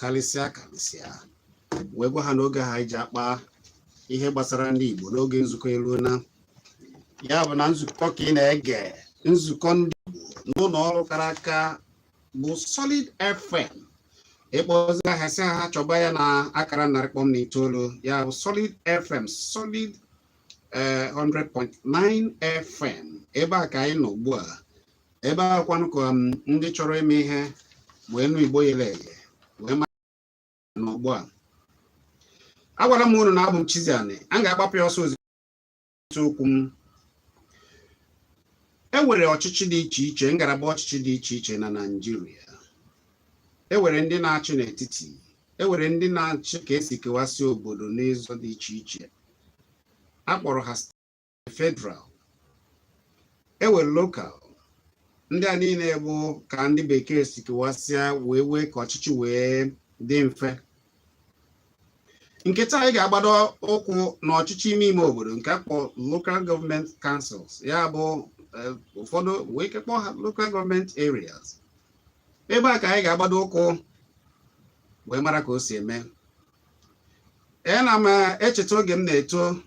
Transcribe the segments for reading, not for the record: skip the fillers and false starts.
Karịsịa karịsịa, wee gwa ha n'oge ha anyị ji akpa ihe gbasara ndị Igbo n'oge nzukọ eruona. Ya bụ na nzukọ ka ị na-ege, nzukọ ndị Igbo n'ụlọ ọrụ kara aka bụ Solid FM. Ịkpọzi aha, sị ha chọba ya na akara 100.9, ya bụ Solid FM, Solid 100.9 FM. Ebe a ka anyị nọ ugbu a. Ebe a kwanụ ka ndị chọrọ ime ihe wee nụ Igbo yere eye wee mara n'ugbu a. Agwara m unu na abụ m Chiziani, a ga-agbapụ ya ọsọ ozugbo. Okwu m, e nwere ọchịchị dị iche iche, ngalaba ọchịchị dị iche iche na Naịjirịa. E nwere ndị na-achị n'etiti, e nwere ndị na-achị ka esi kewasị obodo n'ụzọ dị iche iche, a kpọrọ ha federal, e nwere local. Ndị a niile bụ ka ndị bekee si kewasịa wee wee ka ọchịchị wee dị mfe. Nke taa, anyị ga-agbado ụkwụ n'ọchịchị ime ime obodo nke akpọ local government councils, ya bụ ụfọdụ wee ike kpọọ ha local government areas. Ebe a ka anyị ga-agbado ụkwụ wee mara ka o si eme. Ee, na m echeta oge m na-eto,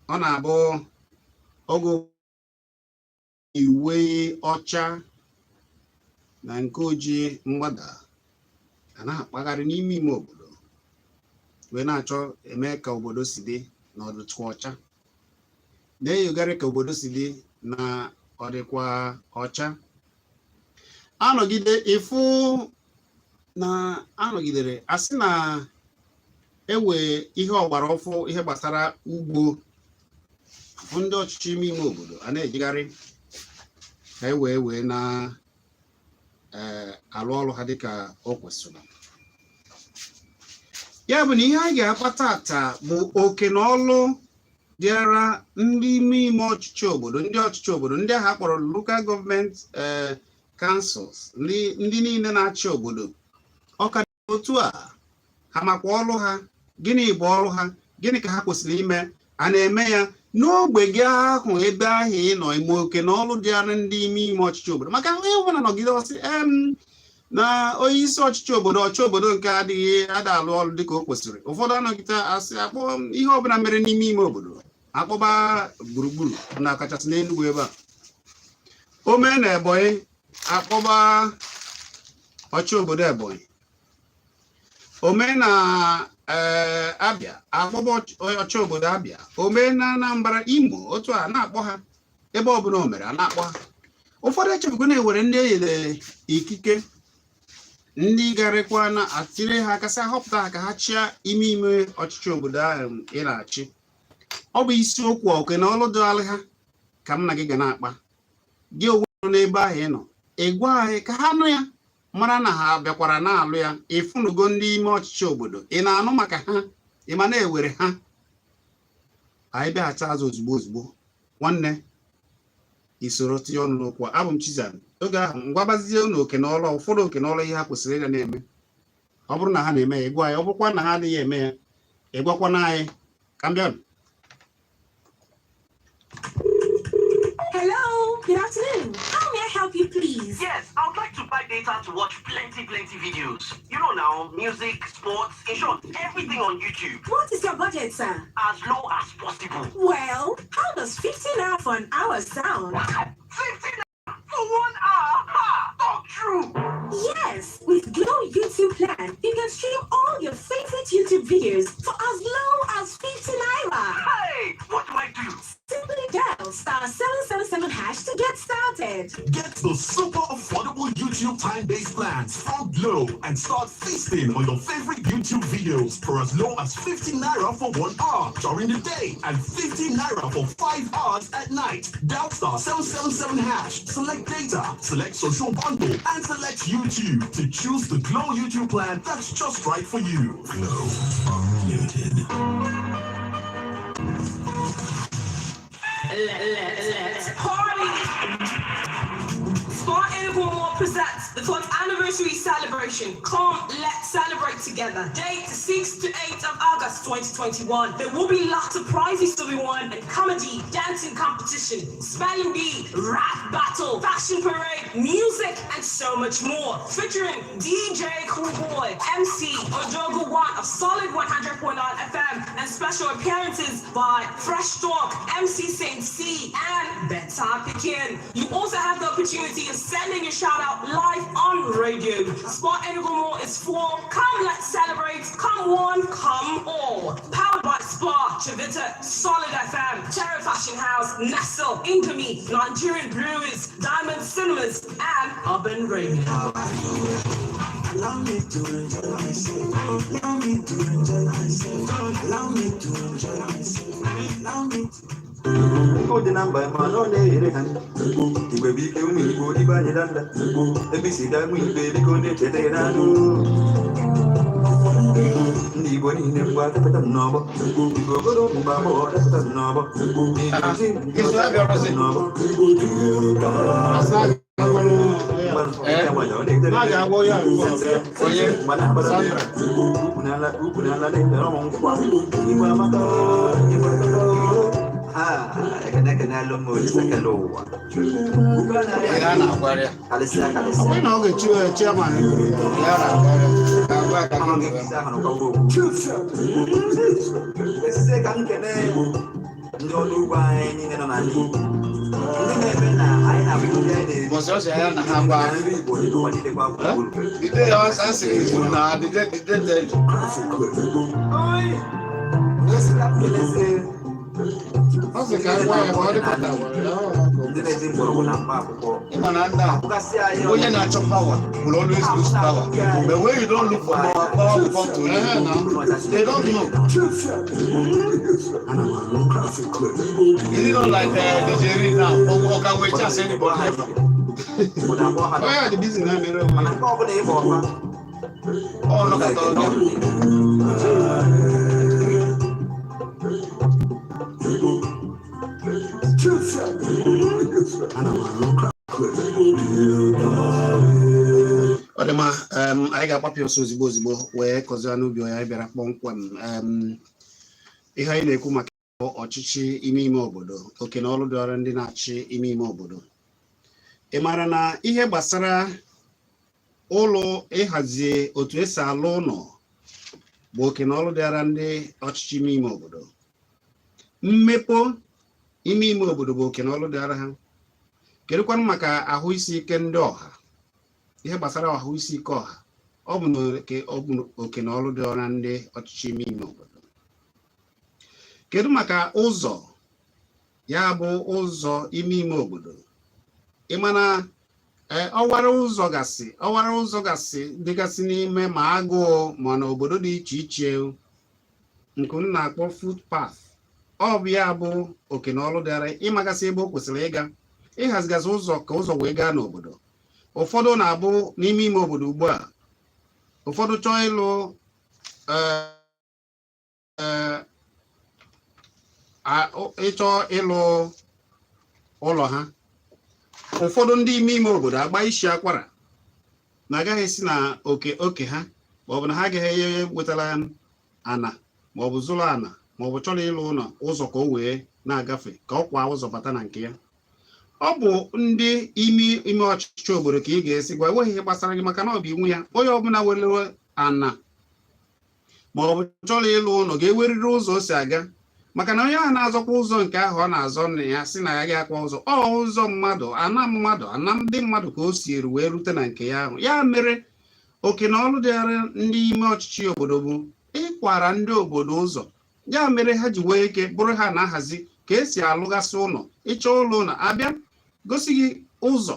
ọ na-abụ oge uwe ọcha na nke ojii mgbada a na-akpagharị n'ime ime obodo wee na-achọ eme ka obodo si dị na ọdịtụ ọcha, na-eyogharị ka obodo si dị na ọ dịkwa ọcha. Anọgide ịfụ na anọgidere asị na ewe ihe ọgbara ọfụ, ihe gbasara ugbo, bụ ndị ọchịchị ime ime obodo a na-ejigharị ka e wee wee na alụ ọrụ ha dịka o kwesịrị. Ya bụ na ihe anyị ga-akpa tata bụ oke na ọlụ dịara ndị ime ime ọchịchị obodo, ndị ọchịchị obodo, ndị ahụ akpọrọ local government councils, ndị niile na-achị obodo. Ọka otu a, ha makwa ọlụ ha? Gịnị bụ ọrụ ha? Gịnị ka ha kwesịrị ime? A na-eme ya n'ogbe gị ahụ, ebe ahụ ị nọ, ime oke na ọrụ dịara ndị ime ime ọchịchị obodo? Maka onye ọbụla nọgide ọsị em na onye isi ọchịchị obodo, ọchị obodo nke adịghị ada alụ ọrụ dịka o kwesịrị. Ụfọdụ anọgide asị akpọ ihe ọbụla mere n'ime ime obodo, akpọba gburugburu, na kachasị n'Enugu ebe a. O mee na Ebonyi, akpọba ọchị obodo Ebonyi. O mee na Abịa, akpọba ọchị obodo Abịa. O mee na Anambra, Imo, otu a na-akpọ ha. Ebe ọbụla o mere, a na-akpọ ha. Ụfọdụ echefugo na-ewere ndị enyere ikike, ndị garịkwa na atịrị ha kasị ahọpụta ha ka ha chịa ime ime ọchịchị obodo ahụ ị na-achị. Ọ bụ isiokwu oke na ọlụ dịalị ha ka m na gị ga na-akpa. Gị onwe nọ n'ebe ahụ ị nọ, ị gwa anyị ka ha nụ ya, mara na ha bịakwara na-alụ ya. Ịfụnugo ndị ime ọchịchị obodo? Ị na-anụ maka ha? Ị ma na-ewere ha? Anyị bịaghachi azụ ozugbo ozugbo, nwanne, isoro tinye ọnụ n'okwu a. Abụ m Chizan. Oge ahụ ngwabazie unu oke na ọrụ, ụfọdụ oke na ọrụ, ihe ha kwesịrị ịga na-eme. Ọ bụrụ na ha na-eme ya, ịgwa anyị. Ọ bụrụkwa na ha adịghị eme ya, ịgwakwana anyị. Ka m bịa. Hello, good afternoon. How may I help you, please? Yes, I would like to buy data to watch plenty, plenty videos. You know now, music, sports, in short, everything on YouTube. What is your budget, sir? As low as possible. Well, how does 15 naira for an hour sound? 15 for 1 hour? Ha! Talk true. Yes, with Glo YouTube plan, you can stream all your favorite YouTube videos for as low as 50 naira. Hey, what do I do? Simply dial *777# to get started. Get the super affordable YouTube time-based plans from Glo and start feasting on your favorite YouTube videos for as low as 50 naira for 1 hour during the day and 50 naira for 5 hours at night. Dial *777#, select data, select social bundle, and select YouTube to choose the Glo YouTube plan that's just right for you. Glo Unlimited. Let's party. Spar Enugu Mall presents the fourth anniversary celebration. Come, let's celebrate together. Date 6 to 8 of August 2021. There will be lots of prizes to be won and comedy, dancing competition, spelling bee, rap battle, fashion parade, music, and so much more. Featuring DJ Cool Boy, MC Odogu One of Solid 100.9 FM, and special appearances by Fresh Talk, MC Saint C, and Bedtime Pikin. You also have the opportunity of sending your shout out live on radio. Spot Enugu Mall is for come, let's celebrate. Come one, come all. Powered by Spa, Chivita, Solid FM, Terra Fashion House, Nestle, Indomie, Nigerian Brewers, Diamond Cinemas, and Urban Radio. Allow me to enjoy myself. Allow me to enjoy myself. Allow me to enjoy myself. Allow me to. Ọ dị na mba ma na ọ na-ehere ha igwe bụ ike ụmụ Igbo ibe anyị danda ebe isi ga ụmụ Igbo biko na-echeta ya n'anụ ndị Igbo niile ngwa dapụta m n'ọgbọ Igbo ogolo ụmụ agbọghọ dapụta m n'ọgbọ Izu abịarọzi. n'ọgbọ Onye? Sandra. ukwu n'ala na-ekpere ọmụ nkwa Igbo amaka Igbo amaka. Ha ekene ekene alụ m olise kele ụwa. Ihe a na-agwara ya. Kalịsịa Ọ kalịsịa. bụrụ na ọ ga-echi ya chairman, ihe a na-agwara ya. Ga-agwa ya ka Ama m gị isi ahụ n'ụkọ okwu. Esise ka m kene ndị ọrụ ugbo anyị niile nọ n'ala Igbo. Ndị na-eme na anyị na-abụ ndị anyị na-eri. Mbọsị ọ sị ya na ha gwa. Na nri Igbo dị n'ụwa niile kwa gburugburu. The day ọ sị kwuru na the day tell you. Esi ka m kelezie Ọ sị ka anyị gwa ya ka ọ dịkọta gwara ya. Ọ bụ. Ndị na-eji mgbọrọgwụ na mkpa akwụkwọ. Ịma na ndị a Akpụgasị anyị Onye na-achọ power will always lose power. But when you don't look for power, power will come to you. They don't know. Is it not like DJ Reed now? Or can we chance anybody ever? Obodo abụọ ha Ọ ya dị busy na-emere onwe mana ya. nke ọbụla ịgba ọfa Oh, look at all them. Ọ dị mma. Anyị ga-agbapụ ọsọ ozigbo ozigbo wee kọzie n'ubi onye anyị bịara kpọmkwem. Ihe anyị na-ekwu maka ọchịchị ime ime obodo, oke na ọrụ dịọrọ ndị na-achị ime ime obodo. Ị maara na ihe gbasara ụlọ, ịhazi otu esi alụ ụlọ, bụ oke na ọrụ dịara ndị ọchịchị ime ime obodo. Mmepe ime ime obodo bụ oke na ọrụ dịara ha. Kedụkwanụ maka ahụ isi ike ndị ọha? Ihe gbasara ahụ isi ike ọha, ọ bụ oke na ọrụ dịara ndị ọchịchị ime ime obodo. Kedu maka ụzọ, ya bụ ụzọ ime ime obodo? Ị ma na ọwara ụzọ gasị, ọwara ụzọ gasị dịgasị n'ime ma agụụ ma na obodo dị iche iche nke m na-akpọ footpath, ọ bụ ya bụ oke na ọrụ dịara ịmagasị ebe o kwesịrị ịga, ịhazigasị ụzọ ka ụzọ wee gaa n'obodo. Ụfọdụ na-abụ n'ime ime obodo ugbu a, ụfọdụ chọọ ịlụ ịchọ ịlụ ụlọ ha, ụfọdụ ndị ime ime obodo agba isi akwara na agaghị esi na oke oke ha, maọbụ na ha agaghị wetara ana, maọbụ zụrụ ana, maọbụ chọrọ ịlụ ụlọ, ụzọ ka o wee na-agafe, ka ọ kwa ụzọ bata na nke ya. Ọ bụ ndị ime ime ọchịchị obodo ka ị ga-esi gwa enweghị ihe gbasara gị, maka na ọ bụ iwu ya, onye ọbụla were ana maọbụ chọrọ ịlụ ụlọ ga-eweriri ụzọ o si aga, maka na onye ahụ na-azọkwa ụzọ nke ahụ ọ na-azọ na ya si na ya ga-akwa ụzọ, ọ ụzọ mmadụ, ana mmadụ, ana ndị mmadụ ka o si eru wee rute na nke ya ahụ. Ya mere oke na ọrụ dịara ndị ime ọchịchị obodo bụ ịkwara ndị obodo ụzọ. Ya mere ha ji nwee ike bụrụ ha na-ahazi ka esi alụgasị ụlọ. Ịchọ ụlọ na abịa gosi gị ụzọ,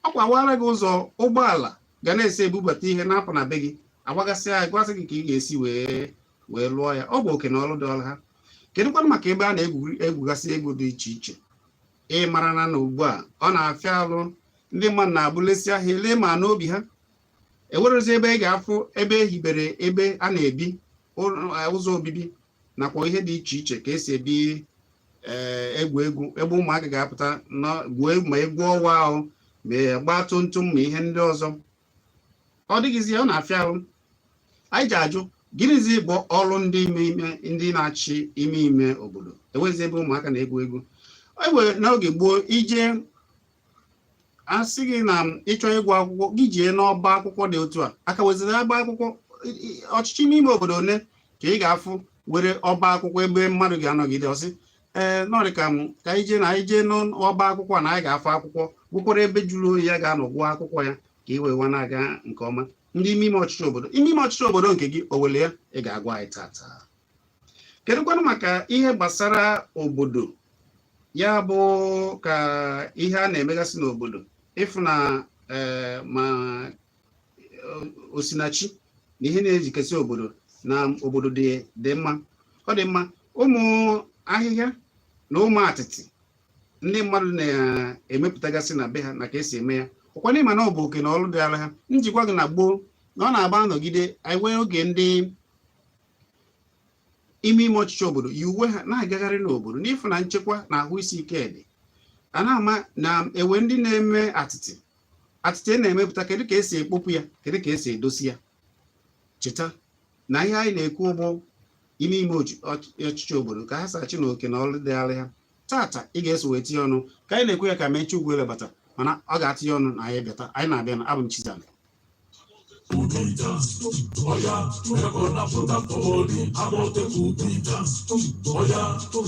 ọ kwawara gị ụzọ ụgbọala ga na-esi ebubata ihe na-apụ na be gị, agbagasị ya, gwasị gị ka ị ga-esi wee wee lụọ ya. Ọ bụ oke na ọrụ dị ọrụ ha. Kedụkwanụ maka ebe a na-egwugasị egwu dị iche iche? Ị mara na ugbu a ọ na-afịa alụ, ndị mmadụ na-abụlesi ahịa ele ma n'obi ha ewerezi ebe ị ga-afụ ebe ehibere ebe a na-ebi, ụzọ obibi nakwa ihe dị iche iche ka esi ebi, ee, egwu egwu, ebe ụmụaka ga-apụta gwuo ma egwu ọnwa ahụ. Ma gbaa tumtum ma ihe ndị ọzọ ọ dịghịzi, ọ na-afịa ahụ. Anyị ji ajụ, gịnịzi bụ ọrụ ndị ime ime, ndị na-achị ime ime obodo? Enwezi ebe ụmụaka na-egwu egwu enwe n'oge gboo. Ije asị gị na ịchọ ịgụ akwụkwọ, gị jee n'ọba akwụkwọ dị otu a aka weziri agba akwụkwọ. Ọchịchị ime ime obodo one ka ị ga-afụ were ọba akwụkwọ ebe mmadụ ga-anọgide ọsị ee nọrị ka m ka anyị jee na anyị jee n'ọba akwụkwọ na anyị ga-afụ akwụkwọ gwụkwara ebe jụrụ oyi ya ga-anọ gụọ akwụkwọ ya ka ị wee nwa na-aga nke ọma. Ndị ime ime ọchịchị obodo, ime ime ọchịchị obodo nke gị, o wele ya ị ga-agwa anyị tata. Kedụkwanụ maka ihe gbasara obodo, ya bụ ka ihe a na-emegasị n'obodo, ịfụ na ee ma osinachi na ihe na-ejikọsị obodo na obodo dị mma, ọ dị mma, ụmụ ahịhịa na ụmụ atịtị ndị mmadụ na-emepụtagasị na be ha na ka esi eme ya, ụkwana ịma na ọ bụ oke na ọrụ dịara ha. Njikwa gị na gboo na ọ na-agba nọgide anyị nwee oge ndị ime ime ọchịchị obodo yi uwe ha na-agagharị n'obodo n'ịfụ na nchekwa na ahụ isi ike dị. A na-ama na ewe ndị na-eme atịtị, atịtị a na-emepụta, kedu ka esi ekpopụ ya, kedu ka esi edosi ya? Cheta na ihe anyị na-ekwu bụ ime ime ọchịchị obodo ka ha sachi na oke na ọrụ dịgharị ha. Tata ị ga-eso wee tinye ọnụ ka anyị na-ekwu ya ka mechie ugwu elebata, mana ọ ga-atinye ọnụ na anyị bịata. Anyị na-abịa na abụ m Chizana. Oya, make una put am for body. Amotekun Bitters. Oya, oh,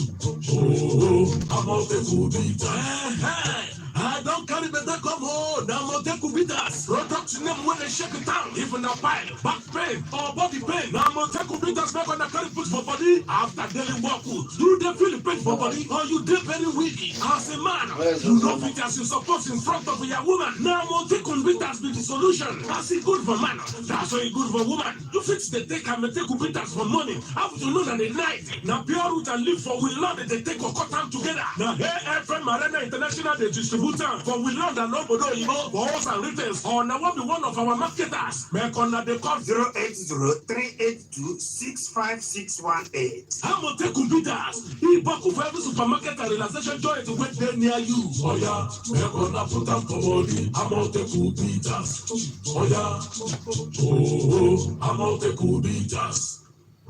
Amotekun Bitters. I don carry better come home. Na Amotekun Bitters. Product name wey dey shake town. If na pile, back pain or body pain, na Amotekun Bitters make una carry put for body. After daily work, you dey feel the pain for body or you dey very weak. As a man, you no fit as you suppose in front of your woman. Na Amotekun Bitters be the solution. As e good for man, that's why e good for woman. You fit dey take Amotekun Bitters for morning, afternoon and at night. Na pure root and leaf for we land dey take cut am together. Na AFM Arena International dey distribute am for we land and obodo oyibo for us and retails, or na one be one of our marketers. Make una dey call 08038265618. Amotekun Bitters. E boku for every supermarket and relaxation joint wey dey near you. Oya, make una put am for body. Amotekun Bitters. Oya, oh, Amotekun Bitters.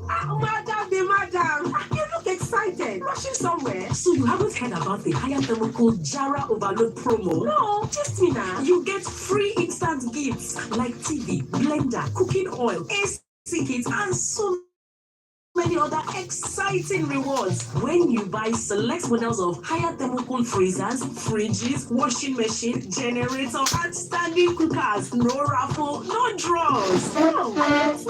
Ah, madam, the madam, you look excited. Rushing somewhere. So you haven't heard about the Haier Thermocool Jara Overload promo? No, just me now. You get free instant gifts like TV, blender, cooking oil, AC kits, and so many other exciting rewards when you buy select models of Haier Thermocool freezers, fridges, washing machine, generator, and standing cookers. No raffle, no draws. Oh, what is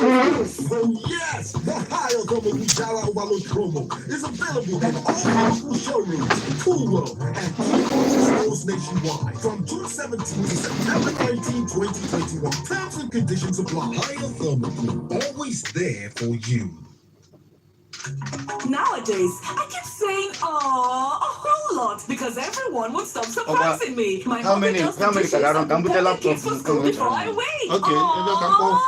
this? Oh yes, the Haier Thermocool Jara Overload promo is available at all Thermocool showrooms, Cool World, and Key stores nationwide from June 17 to September 19, 2021. Terms and conditions apply. Haier Thermocool, always there for you. Nowadays, I keep saying "oh" a whole lot because everyone would stop surprising me. My How hubby does the many dishes ka ga-arụ and ka m bute prepare the laptop kids for m school before I wake. Okay, ebe ka m kpọọ Aw,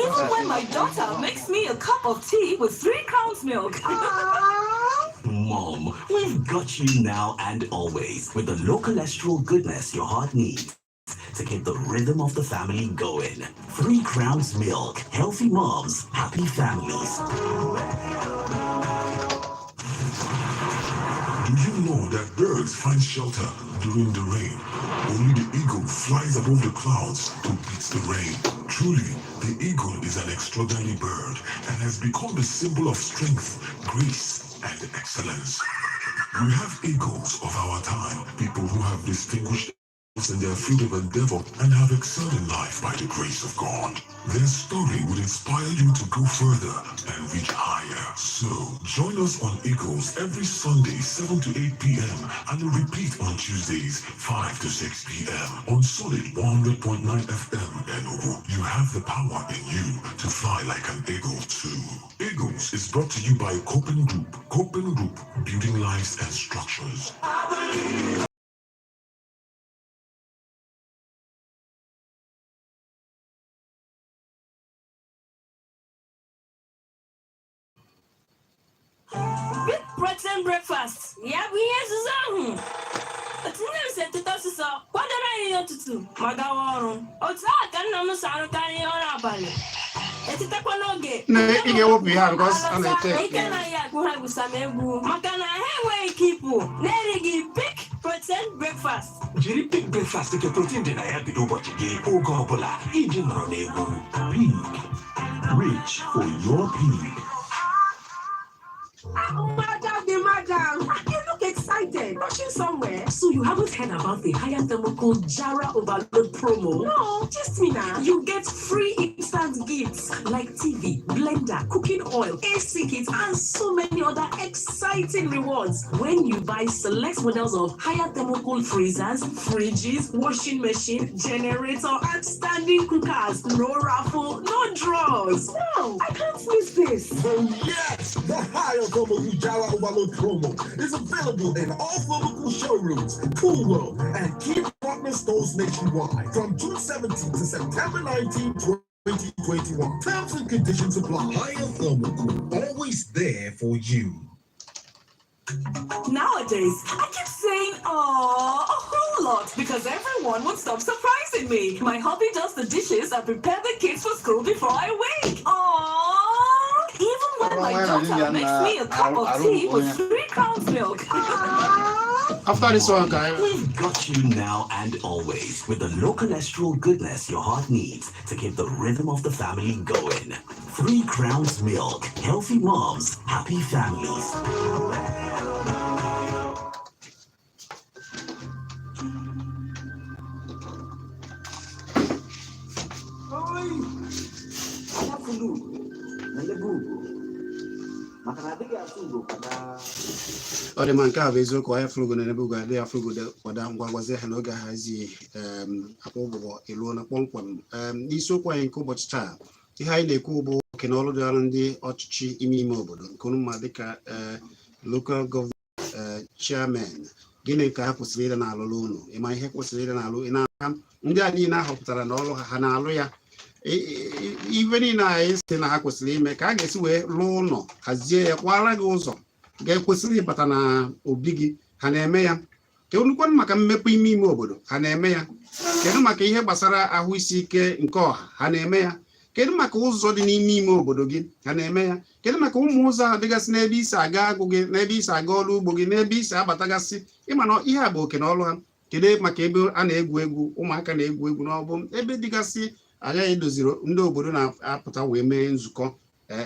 even when my daughter makes me a cup of tea with Three Crowns milk. Mom, we've got you now and always with the low cholesterol goodness your heart needs to keep the rhythm of the family going. Three Crowns Milk. Healthy moms, happy families. Do you know that birds find shelter during the rain? Only the eagle flies above the clouds to beat the rain. Truly, the eagle is an extraordinary bird and has become the symbol of strength, grace, and excellence. We have eagles of our time, people who have distinguished in their field of endeavor and have excelled in life by the grace of God. Their story will inspire you to go further and reach higher. So, join us on Eagles every Sunday, 7 to 8 p.m. and a repeat on Tuesdays, 5 to 6 p.m. on Solid 100.9 FM Enugu. You have the power in you to fly like an eagle too. Eagles is brought to you by Copen Group. Copen Group, building lives and structures. Big protein breakfast. Ya bụ ihe nzuzo ahụ. Otu nne m si eteta ọsịsọ kwadoro anyị ihe ụtụtụ ma gawa ọrụ, otu ahụ ka nna m si arụkarị ọrụ abalị, etetakwa n'oge. Nne, ị ga-ewepụ ihe a because ọ na-ete. Ike anaghị agwụ ha gwusa m egwu maka na ha enweghị ike ịpụ na-erighị Peak Protein Breakfast. Jiri Peak Breakfast nke protein dị na ya bido ụbọchị gị oge ọbụla iji nọrọ n'egwu. Peak. Reach for your peak. Madam, the madam, you look excited. Rushing somewhere. So you haven't heard about the Haier Thermocool Jara Overload promo? No, just me now. You get free instant gifts like TV, blender, cooking oil, AC kits, and so many other exciting rewards when you buy select models of Haier Thermocool freezers, fridges, washing machine, generator, and standing cookers. No raffle, no draws. No, I can't miss this. Oh yes! The Haier Thermocool Jara Overload promo is available in all Thermocool showrooms, Cool World, and key partner stores nationwide from June 17 to September 19, 2021. Terms and conditions apply. Haier Thermocool, always there for you. Nowadays, I keep saying "aww" a whole lot because everyone would stop surprising me. My hubby does the dishes and prepare the kids for school before I wake. Aww. Even when my daughter makes me a cup of tea with Three Crowns milk. After this one, guy. We've got you now and always with the low cholesterol goodness your heart needs to keep the rhythm of the family going. Three Crowns Milk. Healthy moms, happy families. Oi! Anya fụlụ ugo na ndebe ugo maka na adịghị atụ ugo kwada. Ọ dị mma, nke a bụ eziokwu. Onye fụrụ ugo na ebe ugo adịghị afụ ugo kwada. Ngwa, gwazie ha n'oge ahazi akwa ụgbọgbọ eluo na kpọmkwem n'isiokwu anyị nke ụbọchị taa. Ihe anyị na-ekwu bụ oke na ọrụ dịara ndị ọchịchị ime ime obodo, nke unu ma dịka local government chairman. Gịnị ka ha kwesịrị ịdị na-alụlụ unu? Ịma ihe kwesịrị ịdị na-alụ ị na-aka ndị a niile ahọpụtara na ọrụ ha, ha na-alụ ya? Ife niile anyị si na ha kwesịrị ime, ka a ga-esi wee lụọ ụlọ, hazie ya, kwara gị ụzọ ga-ekwesịrị ịbata na obi gị, ha na-eme ya? Kedụkwanụ maka mmepe ime ime obodo? Ha na-eme ya? Kedu maka ihe gbasara ahụ isi ike nke ọha? Ha na-eme ya? Kedu maka ụzọ dị n'ime ime obodo gị? Ha na-eme ya? Kedu maka ụmụ ụzọ ahụ dịgasị n'ebe isi aga agụ gị, n'ebe isi aga ọrụ ugbo gị, n'ebe isi abatagasị? Ịma na ihe a bụ oke na ọrụ ha. Kedu maka ebe a na-egwu egwu, ụmụaka na-egwu egwu, n'ọbụ ebe dịgasị anya edoziri, ndị obodo na-apụta wee mee nzukọ?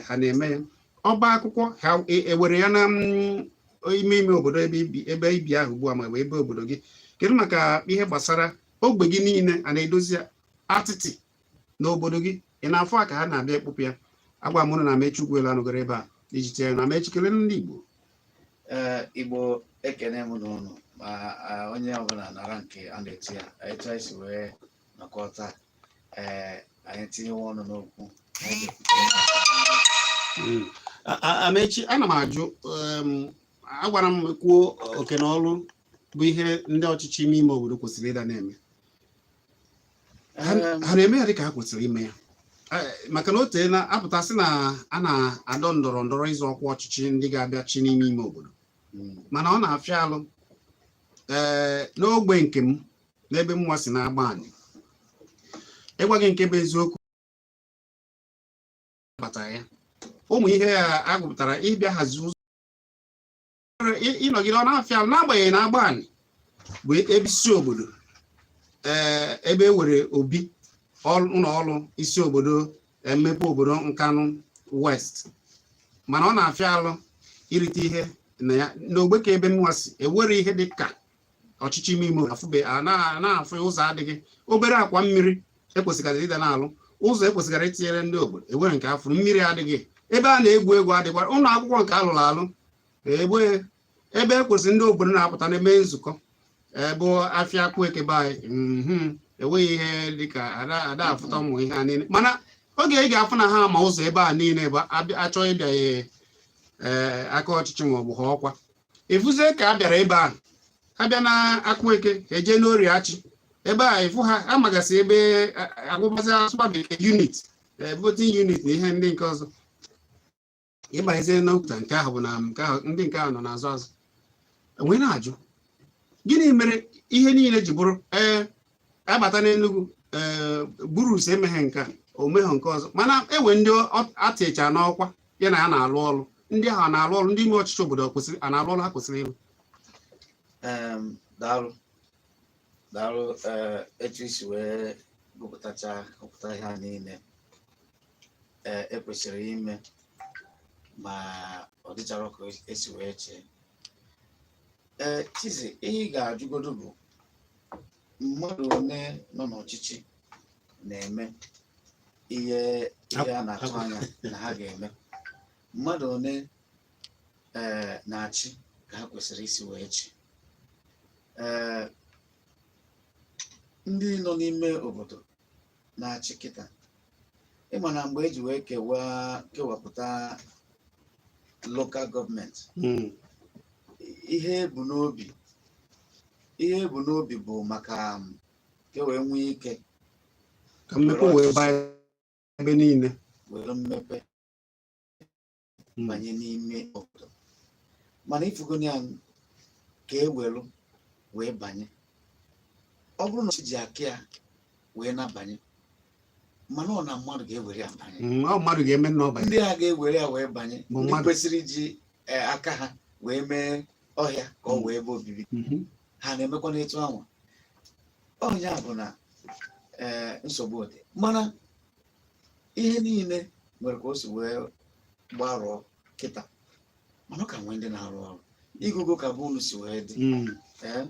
Ha na-eme ya? Ọba akwụkwọ ha ewere ya na ime ime obodo ebe ibi ahụ ugbu a, ma ọ bụ ebe obodo gị? Kedu maka ihe gbasara ogbe gị niile? A na-edozi ya? Atịtị n'obodo gị, ị na-afụ a ka ha na-abịa ekpụpụ ya? Agwa m na Amechi Ugwuelu anọgoro ebe a iji tinye na Amechi. Kelee ndị Igbo. Ee, Igbo, ekene m n'ụnụ ma onye ọbụla nara nke a na-eti ya etu anyị si wee nọkọta. Ee, anyị tinyewe ọnụ n'okwu anyị ga-ekwute. Amechi, ana m ajụ, agwara m kwuo oke na ọrụ bụ ihe ndị ọchịchị ime ime obodo kwesịrị ịda na-eme. Ha ha na-eme ya dịka ha kwesịrị ime ya? Maka na o teela apụtasị na a na-adọ ndọrọ ndọrọ ịzọ ọkwa ọchịchị ndị ga-abịa chi n'ime ime obodo, mana ọ na-afịa alụ ee n'ogbe nke m, n'ebe mwa si na-agba anyị. Ịgwa gị nke bụ eziokwu, bata ya ụmụ ihe a agụpụtara ịbịa hazie ụzọ ịnọgide, ọ na-afịa alụ, n'agbanyeghị na agba anyị bụ ebe isi obodo, ee, ebe e were obi ụlọ ọrụ isi obodo mmepe obodo Nkanụ West, mana ọ na-afịa alụ irite ihe na ya n'ogbe ka ebe mwa si ewere ihe dị ka ọchịchị ime ime afụbe a na-afụ ụzọ adịghị, obere akwa mmiri ekwesịgara ịda na-alụ ụzọ ekwesịgara itinyere ndị obodo ewere nke afụrụ mmiri adịghị, ebe a na-egwu egwu adịkwa, ụlọ akwụkwọ nke alụrụ alụ egbe, ebe ekwesịrị ndị obodo na-apụta na-eme nzukọ ebe afịa akwụ ekebe anyị enweghị ihe dịka ada ada afụta ụmụ ihe a niile. Mana oge ị ga-afụ na ha ma ụzọ ebe a niile bụ achọ ịbịa ya ee aka ọchịchị ma ọ bụ ha ọkwa efuzie ka a bịara ebe a, ha bịa na akwụ eke, ha eje n'Oriachi ebe a ịfụ ha amagasị ebe agwụbazi asụba bekee unit, voting unit na ihe ndị nke ọzọ. Ịbanyezie n'okwuta nke ahụ bụ na nke ahụ ndị nke ahụ nọ n'azụ azụ wee na-ajụ. Gịnị mere ihe niile ji bụrụ ee abata n'Enugu, ee burus emeghe nke a, o meghị nke ọzọ, mana enwe ndị atịcha n'ọkwa ya na ha na-alụ ọrụ, ndị ahụ na-alụ ọrụ, ndị ime ọchịchị obodo kwesịrị a na-alụ ọrụ ha kwesịrị ịrụ? Daalụ, daalụ. Ee, etu isi wee gụpụtacha gụpụta ihe a niile ee ekwesịrị ime, ma ọ dịchara ka esi wee chee. Ee, Chizi, ihe ị ga-ajụgodu bụ mmadụ one nọ n'ọchịchị na-eme ihe ihe a na-atụ anya na ha ga-eme, mmadụ one ee na-achị ka ha kwesịrị isi wee chị. Ee, ndị nọ n'ime obodo na-achị kịta, ịma na mgbe eji wee kewaa kewapụta local government, ihe ebu n'obi bụ maka ka e wee nwee ike ka mmepe wee baa ebe niile, were mmepe banye n'ime obodo. Mana ifugoni ya ka e welu wee banye, ọ bụrụ na chi ji aka ya wee na-abanye, mana ọ na mmadụ ga-ewere ya banye. Ọ mmadụ ga-eme nna ọ banye. Ndị a ga-ewere ya wee banye Bụ ndị mmadụ. kwesịrị iji aka ha wee mee ọhịa ka ọ wee ebe obibi ha na-emekwa n'etu anwa ọnya bụ na ee nsogbu dị. Mana ihe niile nwere ka o si wee gbarụọ kịta, mana ọ ka nwee ndị na-arụ ọrụ igugo ka bụ unu si wee dị. Ee,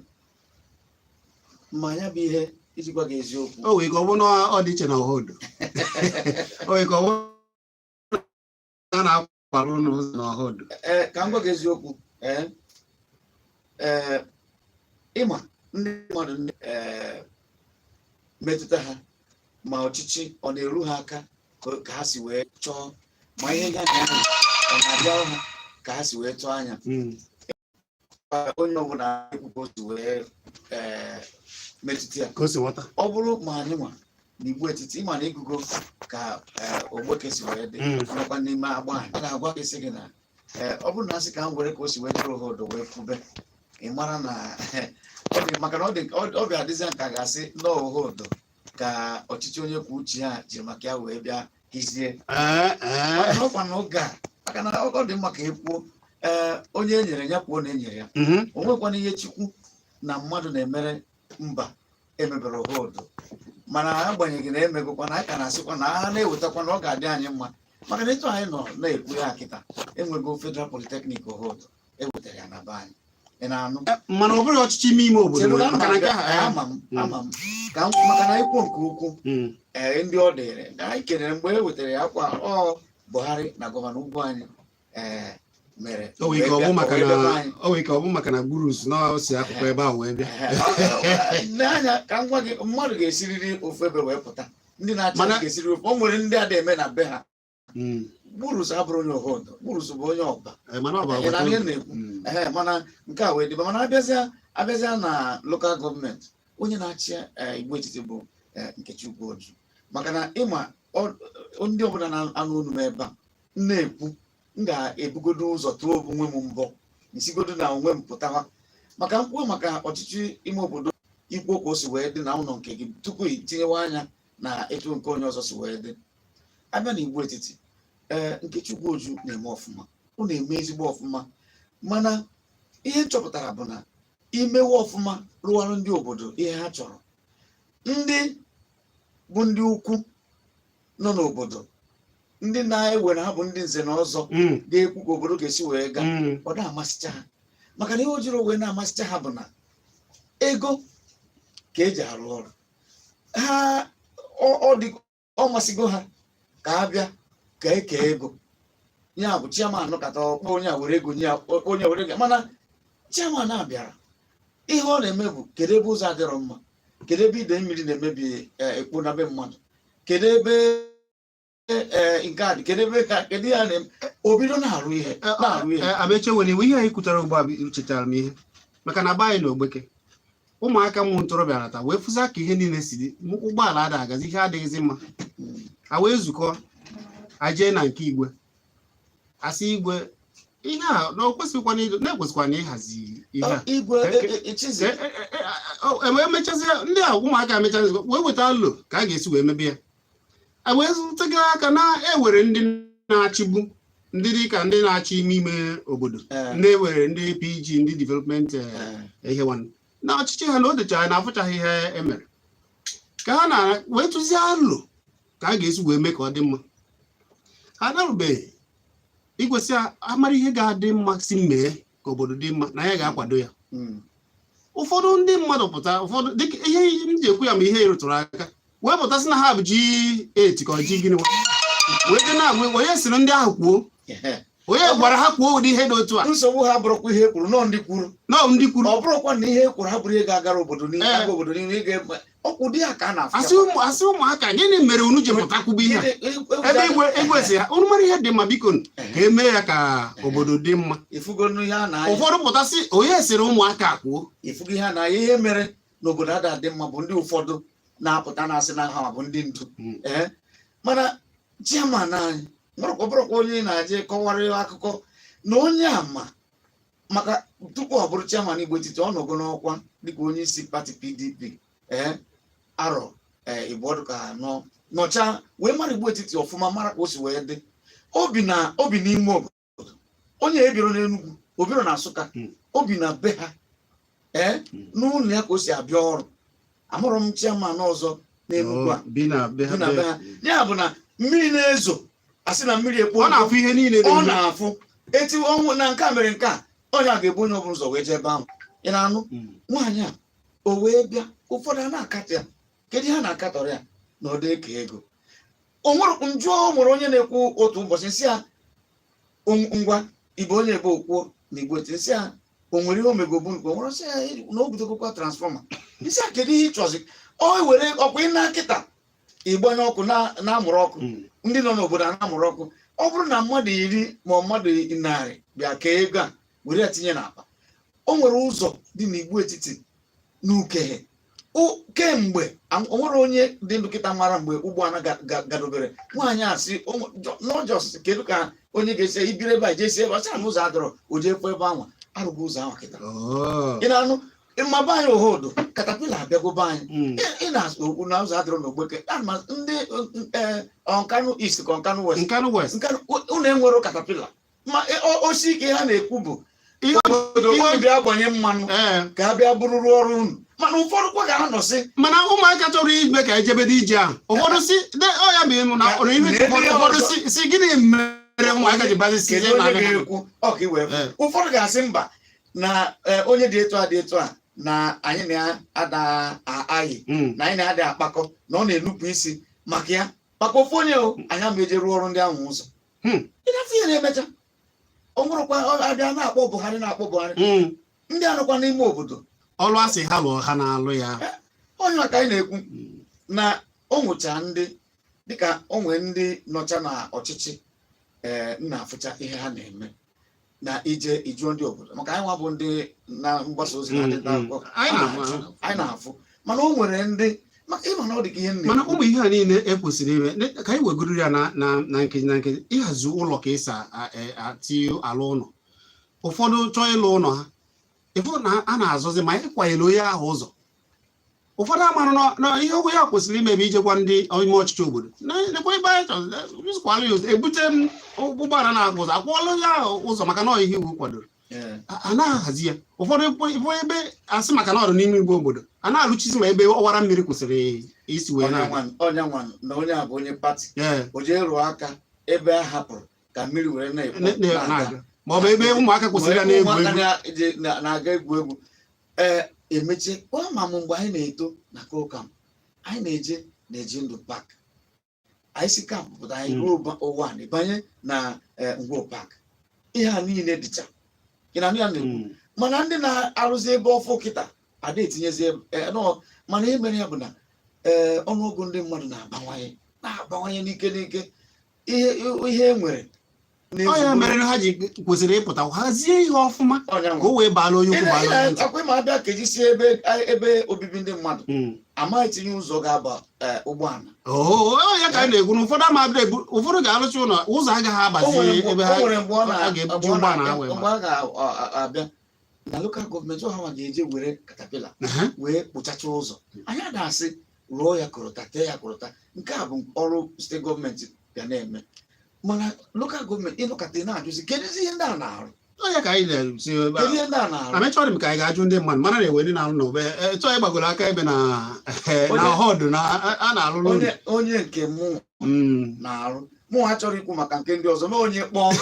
ma ya bụ ihe, iji gwa gị eziokwu, O nwere ka ọ bụ na ọ dị iche na ọhụdụ, o nwere ka ọ bụ na a na-akwara ụnụ ụzọ na ọhụdụ. Ee, ka m gwa gị eziokwu, ee ee ịma ndị mmadụ ndị ee metụta ha, ma ọchịchị ọ na-eru ha aka ka ha si wee chọọ, ma ihe ya na ahụ ọ na-abịara ha ka ha si wee tụọ anya. Onye ọbụla ekwu ka o si wee ee metụta ya, ka o si ghọta. Ọ bụrụ ma anyị nwa na Igbo Etiti, ịma na igugo ka ee, Ogbeke si wee dị nọkwa n'ime agba anyị, a ga-agwa gị sị gị na ee, ọ bụrụ na asị ka m were ka o si wee dịrị obodo wee kwube, ị mara na ọ dị maka na ọ dị ọ bịa adịzịa nka ga-asị n'ohodo ka ọchịchị onye kwuo uche ya jiri maka ya wee bịa hizie. Ee, ee. Maka na ọkwa na oge a, maka na ọ dị mma ka e kwuo ee, onye e nyere ya kwuo na e nyere ya. O nwekwana ihe Chukwu na mmadụ na-emere mba emebere ohodo, mana agbanyeghị na emegokwa na anyị ka na-asịkwa na ha na-ewetakwa na ọ ga-adị anyị mma, maka na etu anyị nọ na-ekwu ya kịta, enwego Federal Polytechnic Ohodo ewetara ya na be anyị, ị na-anụ? Mana ọ bụrụ ọchịchị ime ime obodo Chere nwere na maka na nke ahụ ama m ama m ka m maka na ikwu nke ukwuu. Ee, ndị ọ dịrị anyị kelere mgbe e wetara ya akwa ọ Buhari na governor ugwu anyị ee mere O nwere ike ọ bụ maka wee bịa be na anyị. o nwere ike ọ bụ maka na gurus na o si akụkụ ebe ahụ wee bịa. N'anya ka m gwa gị, mmadụ ga-esiriri ofu ebe wee pụta, ndị na-achị ga-esiriri ofu, o nwere ndị a na-eme na be ha. Gburus abụrụ onye Ohodo, Gburus bụ onye Ọba. Ee, mana ọ bụ Ị na agbata ihe obi. na-ekwu. Ee, mana nke a wee dịba, mana abịazịa na local government, onye na-achị Igbo Etiti bụ Nkechi Ugwuoju, maka na ịma ndị ọbụla na-anụ olu m ebe a m na-ekwu, m ga-ebugodo ụzọ tụọ onwe m mbọ, nsigodo na onwe m pụtawa maka nkwuo maka ọchịchị ime obodo, ikwu ka o si wee dị na ụlọ nke gị tupu i tinyewe anya na etu nke onye ọzọ si wee dị. Abịa na Igbo Etiti, ee, Nkechi Ugwuoju na-eme ọfụma, ọ na-eme ezigbo ọfụma, mana ihe m chọpụtara bụ na imewe ọfụma, rụwarụ ndị obodo ihe ha chọrọ, ndị bụ ndị ukwu nọ n'obodo, ndị na-ewere ha bụ ndị nze na ọzọ ga-ekwu ka obodo ga-esi wee gaa, ọ na-amasịcha ha, maka na ihe o jiri wee na-amasịcha ha bụ na ego ka eji arụ ọrụ ha. Ọ dị ọ masịgo ha ka a bịa ka eke ego ya bụ chairman kata ọkpọ onye a were ego nye ya, onye were ego. Mana chairman a bịara, ihe ọ na-eme bụ kedu ebe ụzọ adịrọ mma, kedu ebe ide mmiri na-emebi ekpo na be mmadụ, kedu ebe nke a dị, kedu ebe ka kedu ya na-eme, o bido na-arụ ihe na-arụ ihe. Amechi, nwere iwe ihe anyị kwutara ugbu a bụ chetara m ihe, maka na be anyị na Ogbeke, ụmụaka ụmụ ntorobịa nata wee fụza ka ihe niile si dị, ụgbọala ada agazi, ihe adịghịzi mma. A wee zukọ, ajee na nke igwe, asị igwe Ihe a na o kwesịkwana na-ekwesịkwa na ịhazi ihe a. Igwe Chizi. Emechazi ndị a, ụmụaka emechazi wee weta alo ka a ga-esi wee mebe ya. A wee zụtega aka na-ewere ndị na-achịgbu, ndị dị ka ndị na-achị ime ime obodo, ndị ewere ndị PG, ndị development ihe nwanne na ọchịchị ha na o dechara na afụchaghị ihe emere ka ha na wee tụzie alo ka a ga-esi wee mee ka ọ dị mma. Ha narubeghị igwesị amara ihe ga-adị mma si mee ka obodo dị mma na ya ga-akwado ya. Ụfọdụ ndị mmadụ pụta, ụfọdụ dịka ihe m ji ekwu ya, ma ihe rụtụrụ aka wee pụtasị na ha bụ G8 ka ọ ji gịnị wee dị na-agwa onye sịrị ndị ahụ kwuo, onye gwara ha kwuo ụdị ihe dị otu a. Nsogbu ha bụrụkwa ihe e kwuru nọọ ndị kwuru. Nọọ ndị kwuru. Ọ bụrụkwa na ihe e kwuru ha bụrụ ihe ga-agara obodo n'ihu, aga obodo n'ihu, ị ga-eme ọkwụ dị ya ka a na-afụ. Asị ụmụaka, gịnị mere unu ji pụta kwubu ihe a? Ebe igwe si ha unu mara ihe dị mma, biko ka e mee ya ka obodo dị mma. Ifugo ihe a na-anya. Ụfọdụ pụtasị onye sịrị ụmụaka kwuo. Ifugo ihe a na-anya, ihe mere n'obodo ada adị mma bụ ndị ụfọdụ na-apụta na-asị na ha bụ ndị ndu. Ee, mana chairman anyị ọ bụrụkwa onye na-aje kọwara ya akụkọ na onye ama maka tupu ọ bụrụ chairman Igbo Etiti, ọ nọgo n'ọkwa dịka onye isi pati PDP arọ Igbo ka nọ nọcha wee mara Igbo Etiti ọfụma, mara ka o si wee dị. Obi na obi n'ime obodo, onye ebiro n'Enugwu, obiro na Nsụka, obi na be ha n'ụlọ ya ka o si abịa ọrụ. Amụrụ m chairman ọzọ n'Enugwu a bi na be ha. Bi na be ha. Ya bụ na mmiri na-ezo, asị na mmiri ekpo. Ọ na-afụ ihe niile ọ na-eme. Na-afụ eti ọnwụ na nke a mere nke a, onye a ga-ebu onye ọbụla ụzọ wee jee ebe ahụ. Ị na-anụ? Nwaanyị a o wee bịa, ụfọdụ a na-akatọ ya. Kedu ihe a na-akatọrọ ya? Na ọ dị eke ego. O nwere njụọ, o nwere onye na-ekwu otu ụbọchị, nsị ya ngwa igbo, onye ebe okwuo na Igbo eti, nsị ya o nwere ihe omego bụ nke o nwere, nsị ya na o bidogokwa transformer. Nsị ya kedu ihe ị chọzi? O were ọkwa ị na kịta ịgbanye ọkụ na-amụrụ ọkụ. Ndị nọ n'obodo a na-amụrụ ọkụ. Ọ bụrụ na mmadụ 10 ma mmadụ 100 bịa kee ego a were ya tinye n'akpa, o nwere ụzọ dị n'Igbo Etiti n'Ukehe kemgbe o nwere onye dị ndụ kịta mara mgbe ụgbọala gadobere. Nwaanyị a sị n'ọjọs, kedu ka onye ga-esi ibiri ebe a jesi ebe a sị na ụzọ adọrọ, o jee fụ ebe anwa arụgo ụzọ ahụ kịta. Ị na-anụ mma be anyị ohodo katapila abịago be anyị. Ị na-asụ okwu na ụzọ adịrọ n'Ogbeke. Ana m ndị Nkanu East ka Nkanu West. Nkanu West. Nkanu unu enwero katapila ma osi ike ha na-ekwu bụ ihe obodo unu bịa gbanye mmanụ ka a bịa bụrụrụ ọrụ unu, mana ụfọdụ kwa ga-anọsị. Mana ụmụaka chọrọ ime ka ejebede ije ahụ, ụfọdụ si ọ ya bụ ịmụ na ọrụ ihe. Ụfọdụ si gịnị mere ụmụaka ji bazi si kedu onye ga-ekwu ọ ka iwee ụfọdụ ga-asị mba na onye dị etu a dị etu a na anyị na-ada ayị na anyị na-ada akpakọ na ọ na-enupụ isi maka ya, maka ofu onye o anyị ama eje rụọ ọrụ ndị ahụ ụzọ. Ịnafụ ihe na-emecha ọ nwụrụkwa abịa na-akpọ Buhari, na-akpọ Buhari, ndị anọkwa n'ime obodo. Ọlụ asị ha lụọ, ha na-alụ ya. Onye maka anyị na-ekwu na o nwụcha ndị dịka o nwee ndị nọcha na ọchịchị nna afụcha ihe ha na-eme na ije ijuo ndị obodo, maka anyị nwa bụ ndị na mgbasa ozi na ndị nta akụkọ anyị na-afụ, mana o nwere ndị maka ịma na ọ dị ka ihe nna. Mana ụmụ ihe a niile ekwesịrị ime ka anyị wegoro ya na na nkeji na nkeji, ịhazi ụlọ ka esi ati ala ụlọ. Ụfọdụ chọọ ịlụ ụlọ ha, ịfụ na a na-azọzi ma ịkwanyere onye ahụ ụzọ. Ụfọdụ amara na ihe ogwe ya kwesịrị ime bụ ijekwa ndị ime ọchịchị obodo nekwa ebe anyị chọrọ ya ụzọ, ebute m ụgbọala na-agba ụzọ, akwụọla onye ahụ ụzọ, maka na ihe iwu kwadoro a na-ahazi ya. Ụfọdụ ebe asị maka na ọrụ n'ime igwe obodo a na-alụchizi ma ebe ọwara mmiri kwụsịrị isi wee na-aga. Onye nwa na onye a bụ onye pati o jee rụọ aka ebe a hapụrụ ka mmiri were na-ekpo ma ọ bụ ebe ụmụaka kwụsịrị ya na-egwu egwu na-aga egwu egwu. Ee, emechie ma m mgbe anyị na-eto na kokam anyị na-eje na-eji ndụ pak, anyị si kampụ pụta, anyị ruo ụwa na banye na Ngwo Pak, ihe a niile dịcha ya na-ekwu. Mana ndị na-arụzi ebe ọfụ kịta ada etinyezi, mana ihe mere ya bụ na ọnụọgụ ndị mmadụ na-abawanye n'ike n'ike, ihe e nwere Ọ ya mere na ha ji kwesịrị ịpụta hazie ihe ọfụma Ọnya ka o wee baala onye ukwu, baala onye nta. Akwa ma abịa kejisie ebe obibi ndị mmadụ, amaghị tinye ụzọ ga-aba ụgbọala. Oo, ọ ya ka a na-ekwu na ụfọdụ ama abịa ebu, ụfọdụ ga-arụcha ụlọ, ụzọ agaghị O nwere abazi ebe ha o nwere mgbe ọ na ha ga-ebuji mgbe ọ ụgbọala ha wee mgbe baa. a ga-abịa na local government, ọha nwa ga-eje were caterpillar wee kpụchacha ụzọ. Anyị a na-asị rụọ ya coal tar, tee ya coal tar. Nke a bụ ọrụ state government ga na-eme, mana local government ịnọkọta, ị na-ajụzi, kedụzi ihe ndị a na-arụ? Ọ ya ka anyị na-esi ebe Kedu a. ihe ndị a na-arụ? Amechọrọ m ka anyị ga-ajụ ndị mmadụ mara na ewe ndị na-arụ n'obe etu anyị gbagoro aka ebe na họdụ na a na-alụrụ ụlọ. Onye nke mụ na-arụ, mụ ha chọrọ ikwu maka nke ndị ọzọ na onye kpọọ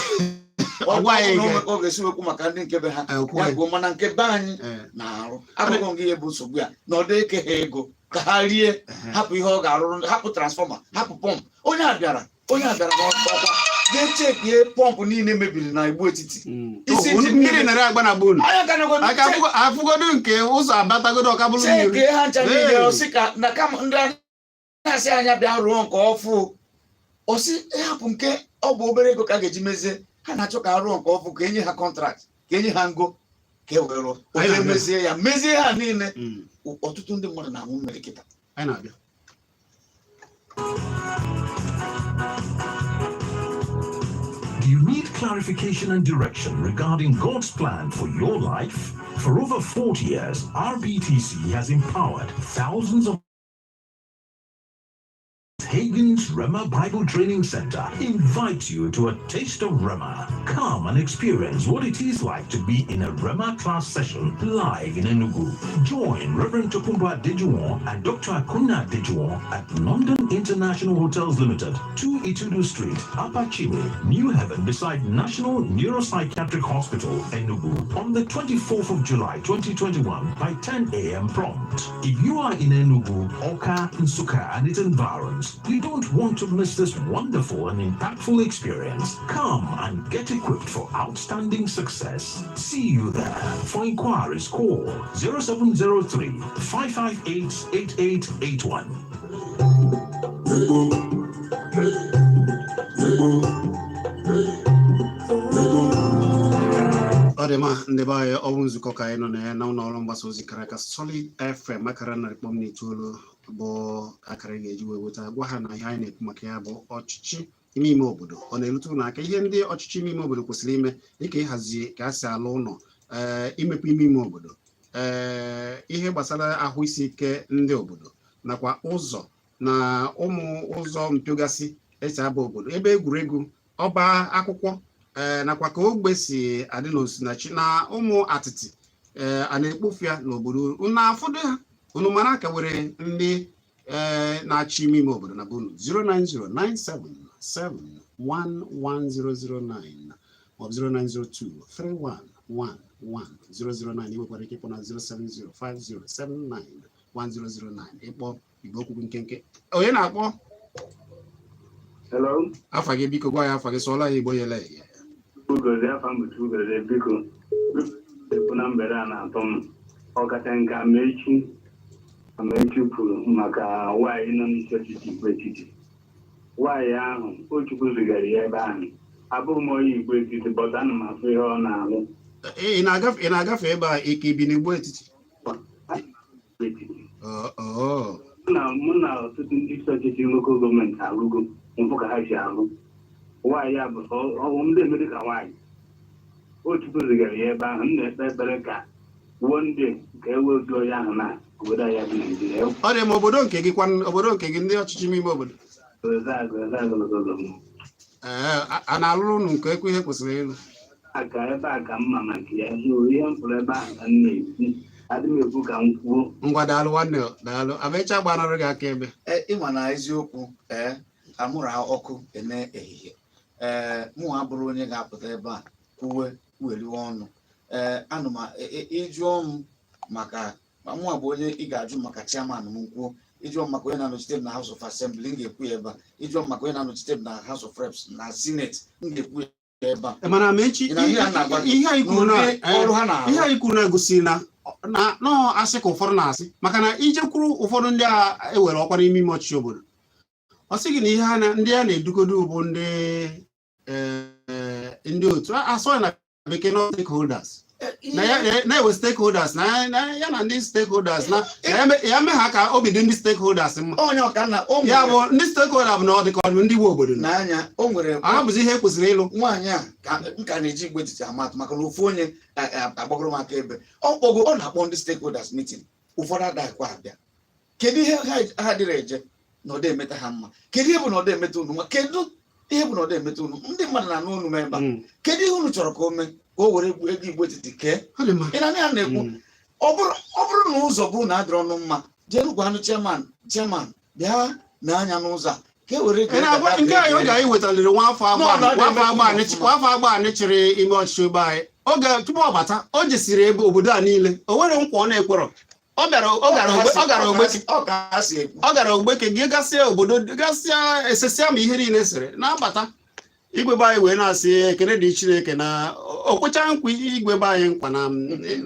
Ọ gwa anyị ọ ọ ga-esi wekwu maka ndị nke be ha. Kwuo Ya ya. kwuo, mana nke be anyị na-arụ akụkọ nke ihe bụ nsogbu ya na ọ dị eke ha ego ka ha rie, hapụ ihe ọ ga-arụrụ, hapụ transformer, hapụ pump. Onye a bịara n'ọkwa jee chekie pump niile mebiri na Igbo Etiti. Isi Oh, ji mmiri mmiri. nara agba na bunu Anya ka nọgo aka afụgodu nke ụzọ abatagodo ọka bụrụ mmiri. Chekie ha ncha niile. Hey. Ọsị ka na kama ndị a na-asị anya bịa rụọ nke ọfụ, ọsị hapụ nke ọ bụ obere ego ka a ga-eji mezie. Ha na-achọ ka a rụọ nke ọfụ, ka enye ha contract, ka enye ha ngo, ka e wee rụọ. Anyị Onye na-abịa. mezie ya, mezie ha niile. Ọtụtụ ndị mmadụ na-aṅụ mmiri kịta. Anyị na-abịa. Do you need clarification and direction regarding God's plan for your life? For over 40 years, RBTC has empowered thousands of Hagen's Rema Bible Training Center invites you to a taste of Rema. Come and experience what it is like to be in a Rema class session live in Enugu. Join Reverend Tokumba Dejuwon and Dr. Akuna Dejuwon at London International Hotels Limited, 2 Itudu Street, Upper Chile, New Haven, beside National Neuropsychiatric Hospital, Enugu, on the 24th of July 2021 by 10 a.m. prompt. If you are in Enugu, Awka, Nsukka, and its environs, you don't want to miss this wonderful and impactful experience. Come and get equipped for outstanding success. See you there. For inquiries, call 0703 558 8881. Ọ dị mma, ndị be anyị. Ọ bụ nzukọ ka anyị nọ na ya na ụlọ ọrụ mgbasa ozi kara aka, Solid FM, akara 100.9 bụ akara ị ga-eji wee weta. Gwa ha na ihe anyị na-ekwu maka ya bụ ọchịchị ime ime obodo, ọ na-erute ụlọ aka, ihe ndị ọchịchị ime ime obodo kwesịrị ime, dịka ịhazi ka a si alụ ụlọ, imepe ime ime obodo, ihe gbasara ahụ isi ike ndị obodo, nakwa ụzọ na ụmụ ụzọ mpiogasị esi aba obodo, ebe egwuregwu, ọba akwụkwọ, nakwa ka ogbe si adị n'osinachi na ụmụ atịtị a na-ekpofu ya n'obodo. Unu afụdo ha, unu mara ka were ndị na-achị ime ime obodo na bunu 09097711009 maọbụ 09023111009. Ị nwekwara ike ịkpọ na 07050791009. Ịkpọ igbe okwu nkenke. Onye na-akpọ? Hello. Afa gị, biko, gwa ya afa gị, sụọla ya Igbo yele ya. Ugozi, afa m bụ Ugozi, biko. Ekwu na mgbede a na-atọ m, ọkacha nke Amaechi kwuru maka nwaanyị nọ n'isi ọchịchị Igbo Etiti. Nwaanyị ahụ, o Chukwu zigara ya ebe ahụ. Abụghị m onye Igbo Etiti, but ana m afụ ihe ọ na-alụ. Ị na-agafe ebe a ike ibi n'Igbo Etiti? Igbo Etiti. Oh. Mụ na ọtụtụ ndị isi ọchịchị local government alụgo mpụ ka ha si alụ. Nwaanyị a bụ ọwụ ndị emere ka nwaanyị o Chukwu zigara ya ebe ahụ. M na-ekpe ekpere ka one day ka e wee onye ahụ na obodo anyị bụ Naijiria. Ọ dị ma obodo nke gị kwan, obodo nke gị, ndị ọchịchị ime ime obodo? Gozagozagozagozago. Ee, a na-alụrụ unu nke ekwe ihe kwesịrị ịlụ? Aka ebe a ka mma maka ya so ihe m fụrụ ebe ahụ ka m na-ekwu, adị m ekwu ka m kwuo. Ngwa, daalụ nwanne, daalụ. Amecha gbanarị gị aka ebe. Ee, ịma na eziokwu, amụrụ ọkụ eme ehihie. Mụ abụrụ onye ga-apụta ebe a kwuwe weriwe ọnụ. Anụ m ịjụọ m maka ma mụ bụ onye ị ga-ajụ maka chairman m kwuo. Ịjụọ m maka onye na-anọchite m na House of Assembly, m ga-ekwu ya ebe a. Ịjụọ m maka onye na-anọchite m na House of Reps na Senate, m ga-ekwu ya ebe a. Mana Amechi, Ị na ihe a na-agwa gị, ihe anyị kwuru na n'ụdị ọrụ ha na-arụ. Ihe anyị kwuru na-egosi na nọọ asị ka ụfọdụ na-asị, maka na ije kwuru ụfọdụ ndị a ewere ọkwa n'ime ime ọchịchị obodo, ọ sị gị na ihe ha ndị a na-edugodo bụ ndị ndị otu asọ ya na bekee nọ stakeholders na ya na-ewe stakeholders na ya na ndị stakeholders na ya mee ha ka obi dị ndị stakeholders mma. Onye ọka na o Ya nwere bụ ndị stakeholder bụ na ọ dị ka ọ bụ ndị nwe obodo na n'anya o nwere ha bụzi ihe kwesịrị ịlụ. Nwaanyị a ka m ka na-eji Igbo Etiti amatụ maka na ofu onye agbagoro m aka ebe ọ kpọgo, ọ na-akpọ ndị stakeholders meeting, ụfọdụ adaghịkwa abịa. Kedu ihe ha dịrị eje na ọ dị emeta ha mma? Kedu ihe bụ na ọ dị emeta unu mma? Kedu ihe bụ na ọ dị emeta unu? Ndị mmadụ na-anụ unu m ebe a. Kedu ihe unu chọrọ ka o mee ka o were ego Igbo Etiti kee? Ọ dị mma. Ị na-anụ ya na-ekwu. Ọ bụrụ na ụzọ bụ na adịrọ ọnụ mma, jee gwa anụ chairman, chairman bịa n'anya n'ụzọ a ka e were ego. Ị na-agwa nke anyị oge anyị wetaliri nwafọ agba No, no, nwafọ agba ọfụma. Nwafọ agba anyị chịrị ime ọchịchị ebe anyị oge tupu ọ bata, o jesiri ebe obodo a niile, o nwere nkwa ọ na-ekwerọ. Ọ bịara, ọ gara Ogbeke. Ọ ka ha si ekwu. Ọ gara Ogbeke gị, gasịa obodo, gasịa esesịa ma ihe niile sịrị na-abata igwe be anyị wee na-asị ekene dị Chineke na o kwecha nkwa igwe be anyị nkwa na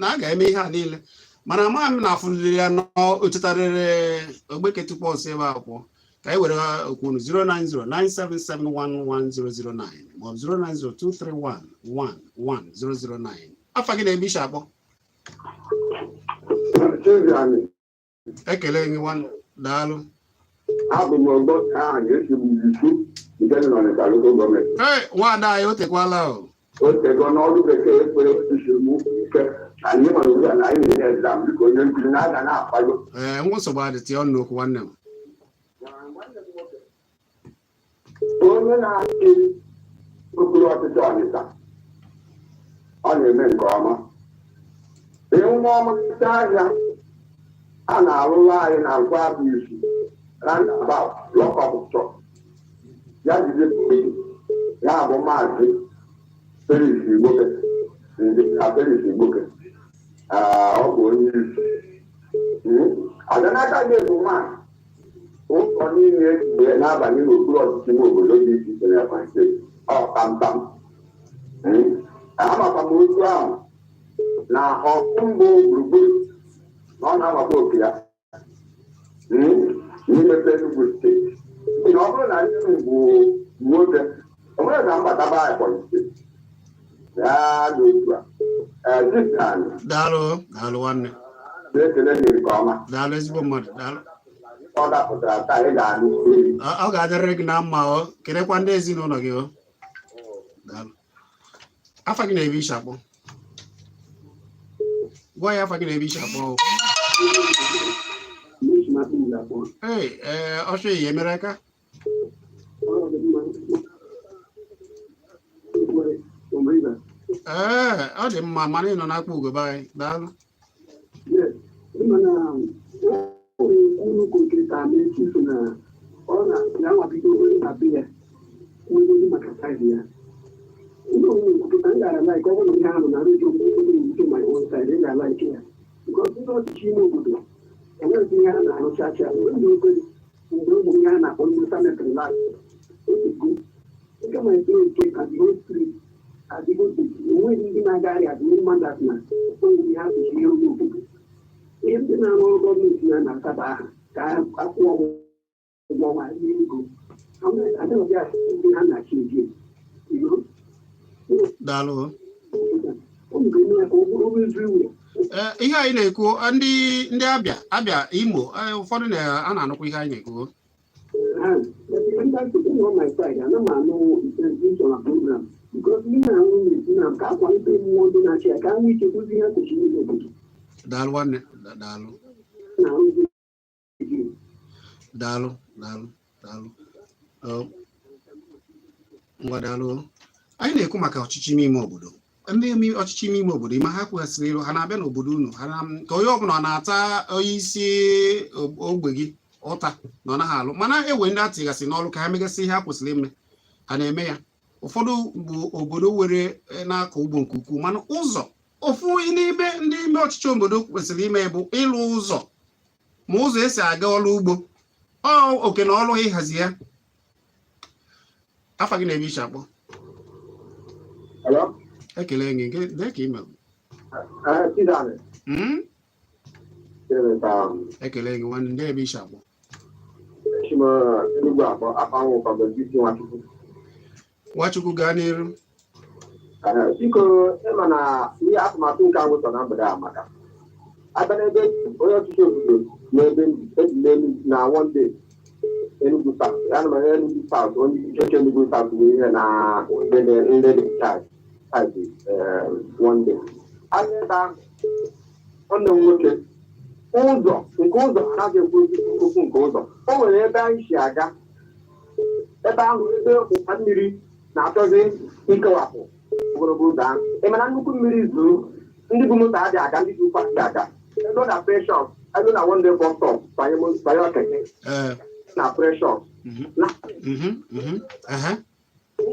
a ga-eme ihe a niile, mana ama m na afụrịrị ya na o chetarịrị Ogbeke tupu ọ sị ebe a pụọ. Ka anyị were okwu unu 09097711009 maọbụ 09023111009. Afa gị na-ebe isi akpọ? Chiziani. Ekele gị nwanne, daalụ. Abụ m ọgbọ ahụ esi m Isu nke dị n'Ọnịcha Local Government. Ee, nwaada anyị, o tekwala o. O tego n'ọrụ bekee ekpere nsogbu ike anyị nwere ugbu a na anyị na-enye exam dịka onye nkụzi na-aga na-akwado. Ee, nwa, nsogbu adị, tie ọnụ n'okwu, nwanne m. Onye na-achị okpuru ọchịchị Ọnịcha, ọ na-eme nke ọma. Ịnwe ọmarịcha ahịa a na-arụrụ anyị na nkwa abụ Isu roundabout lockup shop ya jide ya bụ Maazị Felix Igboke, ndị Felix Igboke. Ọ bụ onye isi Adanaka gị bụ nwaanyị. Ụzọ niile ejide na-abanye n'okpuru ọchịchị ime obodo dị iche iche na Ebonyi Steeti, ọ kpamkpam. Amakwa m otu ahụ na ọkụ mbụ gburugburu na ọ na-agbakwa oke ya n'imepe Enugu Steeti, n'ihi na ọ bụrụ na ndị m bụ nwoke, o nwere ka mbataba Ebonyi Steeti ya n'otu a. Ee, dịka Daalụ, daalụ nwanne. Na-ekele gị nke ọma. Daalụ, ezigbo mmadụ, daalụ. Ọ dapụtara taa, ị ga-anụ olu. Ọ ga-adịrịrị gị na mma. O kelekwa ndị ezinụlọ gị. O daalụ. Afa gị na-ebe isi akpọ? Gwa ya afa gị na-ebe isi akpọ o. Ee, ee, ọchọ iyi emere aka. Ee, ọ dị mma, mana ị nọ n'akpa ugobe anyị. Daalụ. Mana nnukwu nke ka na-echefu na ọ na-anwabido onye na be ya nwere maka side ya. Ndị onwe nkwupụta m gara like, ọ bụrụ na ihe ahụ na redio mgbe my own side, ị ga-alike ya, because ndị ọchịchị ime obodo enweghị ihe a na-arụchacha ndị obere mgbe ụmụ ihe a na-akpọ ndị sanitary last otego nke ma ebe nke ka the whole street adịgo, enweghị ndị na-agagharị adịghị mmadụ na onwe ihe ha kwesịrị ịrụ n'obodo. Ihe ndị na-arụ ọrụ gọọmenti ya na-asaba aha ka akwụọ ụgwọ ọnwa nye ego adịghị asị ndị ha na-achị eji. Daalụ. Unu ga-eme ya ka ọ bụrụ everywhere. Ee, ihe anyị na-ekwu, ndị Abịa, Abịa, Imo, ụfọdụ na a na-anụkwa ihe anyị na-ekwu. Ndị on my side, ana m anụ information na program because ndị na-ahụ na-ekwu na ka akwalite mmụọ ndị na-achị ya ka ha nwee ike kwụzi ihe kwesịrị ime n'obodo. Daalụ nwanne, daalụ. Na-arụzi. Daalụ, daalụ, daalụ. Ọ, ngwa, daalụ. Anyị na-ekwu maka ọchịchị ime ime obodo, ndị ọchịchị ime ime obodo ime ha kwesịrị ịrụ. Ha na-abịa n'obodo unu, ha na ka onye ọbụla ọ na-ata onye isi ogbe gị ụta na ọ naghị alụ, mana ewe ndị atịgasị n'ọrụ ka ha megasị ihe ha kwesịrị ime, ha na-eme ya. Ụfọdụ bụ obodo were na-akọ ugbo nke ukwuu, mana ụzọ ofu n'ime ndị ime ọchịchị obodo kwesịrị ime bụ ịlụ ụzọ, ma ụzọ esi aga ọrụ ugbo. Ọ oke na ọrụ ịhazi ya. Afa gị na-ebe iche akpọ? Hello? Ekele gị nke dee ka ime. Chidani. Ekele gị nwanne, ndị ebe iche akpọ? Chima Enugwu akpọ, afa nwụ Kwabụ Nwachukwu. Nwachukwu, gaa n'iru. Ee, biko, ịma na ihe atụmatụ nke a nwetara na mgbede a maka abịa n'ebe onye ọchịchị obodo n'ebe eji n'elu na one day Enugu South ya na Enugu South, onye isi oche Enugu South bụ ihe na ndị dị charge charge one day anya ebe ahụ. Nwanne m nwoke, ụzọ nke ụzọ anaghị ekwu okwu nke ụzọ. O nwere ebe anyị si aga ebe ahụ, ebe ụkwa mmiri na-achọzi ikewapụ ogologo ụzọ ahụ. Ị mana nnukwu mmiri zuru, ndị bụ moto adịghị aga, ndị bụ ụkwụ adịghị aga. Ego na precious, ego na one day bus stop banye banye keke na precious na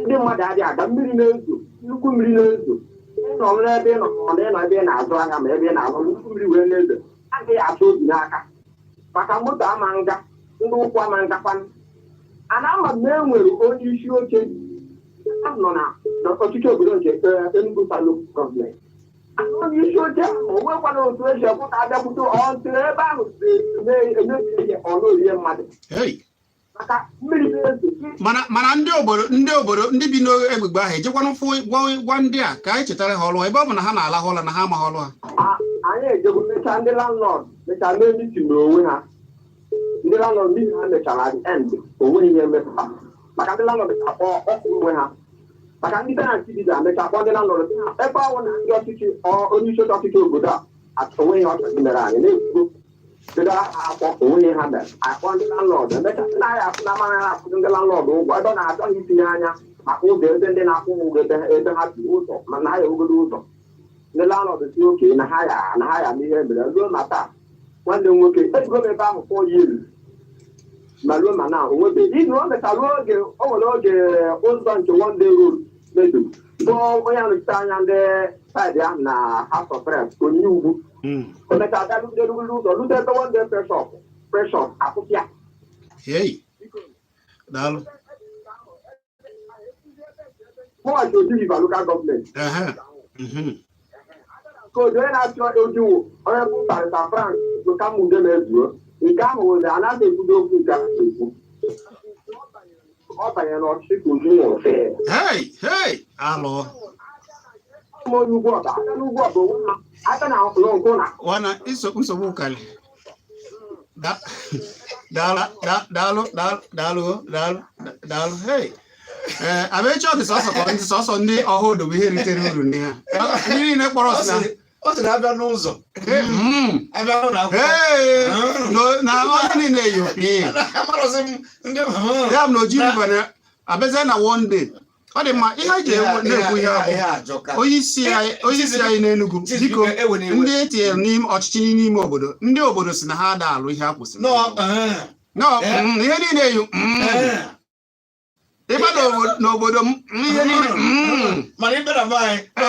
ndị mmadụ adịghị aga. Mmiri na-ezo, nnukwu mmiri na-ezo. Ịnọ n'ebe ị nọ, ma na ịnọ ebe ị na-azụ ahịa, ma ebe ị na-alụ, nnukwu mmiri wee na-ezo, adịghị atụ obi n'aka maka moto ama nga, ndị ụkwụ ama ngakwanụ. Ana ama m na e nwere onye isi oche nọ na ọchịchị obodo nke Enugu South Local Government. Onye isi oche ahụ o nwekwana otu esi ekwụta abịakwute ọtụrụ ebe ahụ emebi ihe ọnụ orie mmadụ maka mmiri na-ezo. Mana ndị obodo ndị bi n'egbugbe ahụ ejekwana fụ gwa ndị a ka anyị chetara ha ọrụ ha, ebe ọ bụ na ha na-alahụ ụla na ha amaghị ọrụ ha. Anyị ejego mechaa, ndị landlord mechaa mee meeting n'onwe ha. Ndị landlord n'ihi ha mechara, at the end onweghị ihe mepụta maka ndị landlord mechara kpọọ ọkụ onwe ha, maka ndị tenant bido mechaa kpọọ ndị landlord sị ha ebe ọ bụ na ndị ọchịchị onye isi oche ọchịchị obodo a onweghị ọ chọrọ mere anyị na-ekwugo bido ha akpọ, onweghị ha mere akpọ ndị landlord. Emechaa ndị na-ahịa afụ na amaghị akwụzi ndị landlord ụgwọ ebe ọ na-achọghị itinye anya maka ụzọ ebe ndị na-akwụ ụgwọ ebe ha bi ụzọ, mana ha ewugoro ụzọ. Ndị landlord si oke na ha ya ma ihe mere ruo ma taa. Nwanne m nwoke, ejigo m ebe ahụ 4 years ma ruo ma na onwebeghị izu o mechara ruo oge o nwere oge ụzọ nke one day road mebiri bụ onye anọchite anya ndị side ahụ na House of Reps, Onyinye Ugwu. O mechara bịa rute ruru ụzọ, rute ebe one day pressure akwụsị ya. Hey. Daalụ. Mụnwa ji Oji River Local Government. Ka oji onye na-achọ ojiwo onye bụ Barrister Frank Okamude na-ezuo nke ahụ nwere anaghị ekwudo okwu nke ahụ ekwu. Ọ banyere n'ọchịchị ka Oji nwụrụ fee. Hey, hey, alụ. Ụmụ onye ugwu ọba aka n'ugwu ọba onwe ha aka na ụlọ nkụ na Wana nsogbu ụkalị. Daalụ, daalụ, daalụ, daalụ, daalụ, daalụ. Hey. Ee, abechi ọ dị sọsọ ka ndị sọsọ ndị ọha obodo bụ ihe ritere uru ndị ha. Ndị niile kpọrọ sị na Ọ sị na abịa n'ụzọ, abịa n'ụlọ akwụkwọ. Hey, na onye niile yi opi. Amarọsị m ndị Ya bụ na Oji River na abịazie na one day. Ọ dị mma, ihe anyị ji na-ekwu ihe ihe bụ ajọka. onye isi anyị n'Enugu, Chizi, biko, biko, ewe n'iwe. ndị etinyere n'ime ọchịchị n'ime obodo, ndị obodo si na ha ada alụ ihe a kwụsịrị. Nọ No, ihe niile yi ịba n'obodo m, ihe niile Mana ịbịa na be anyị Oh,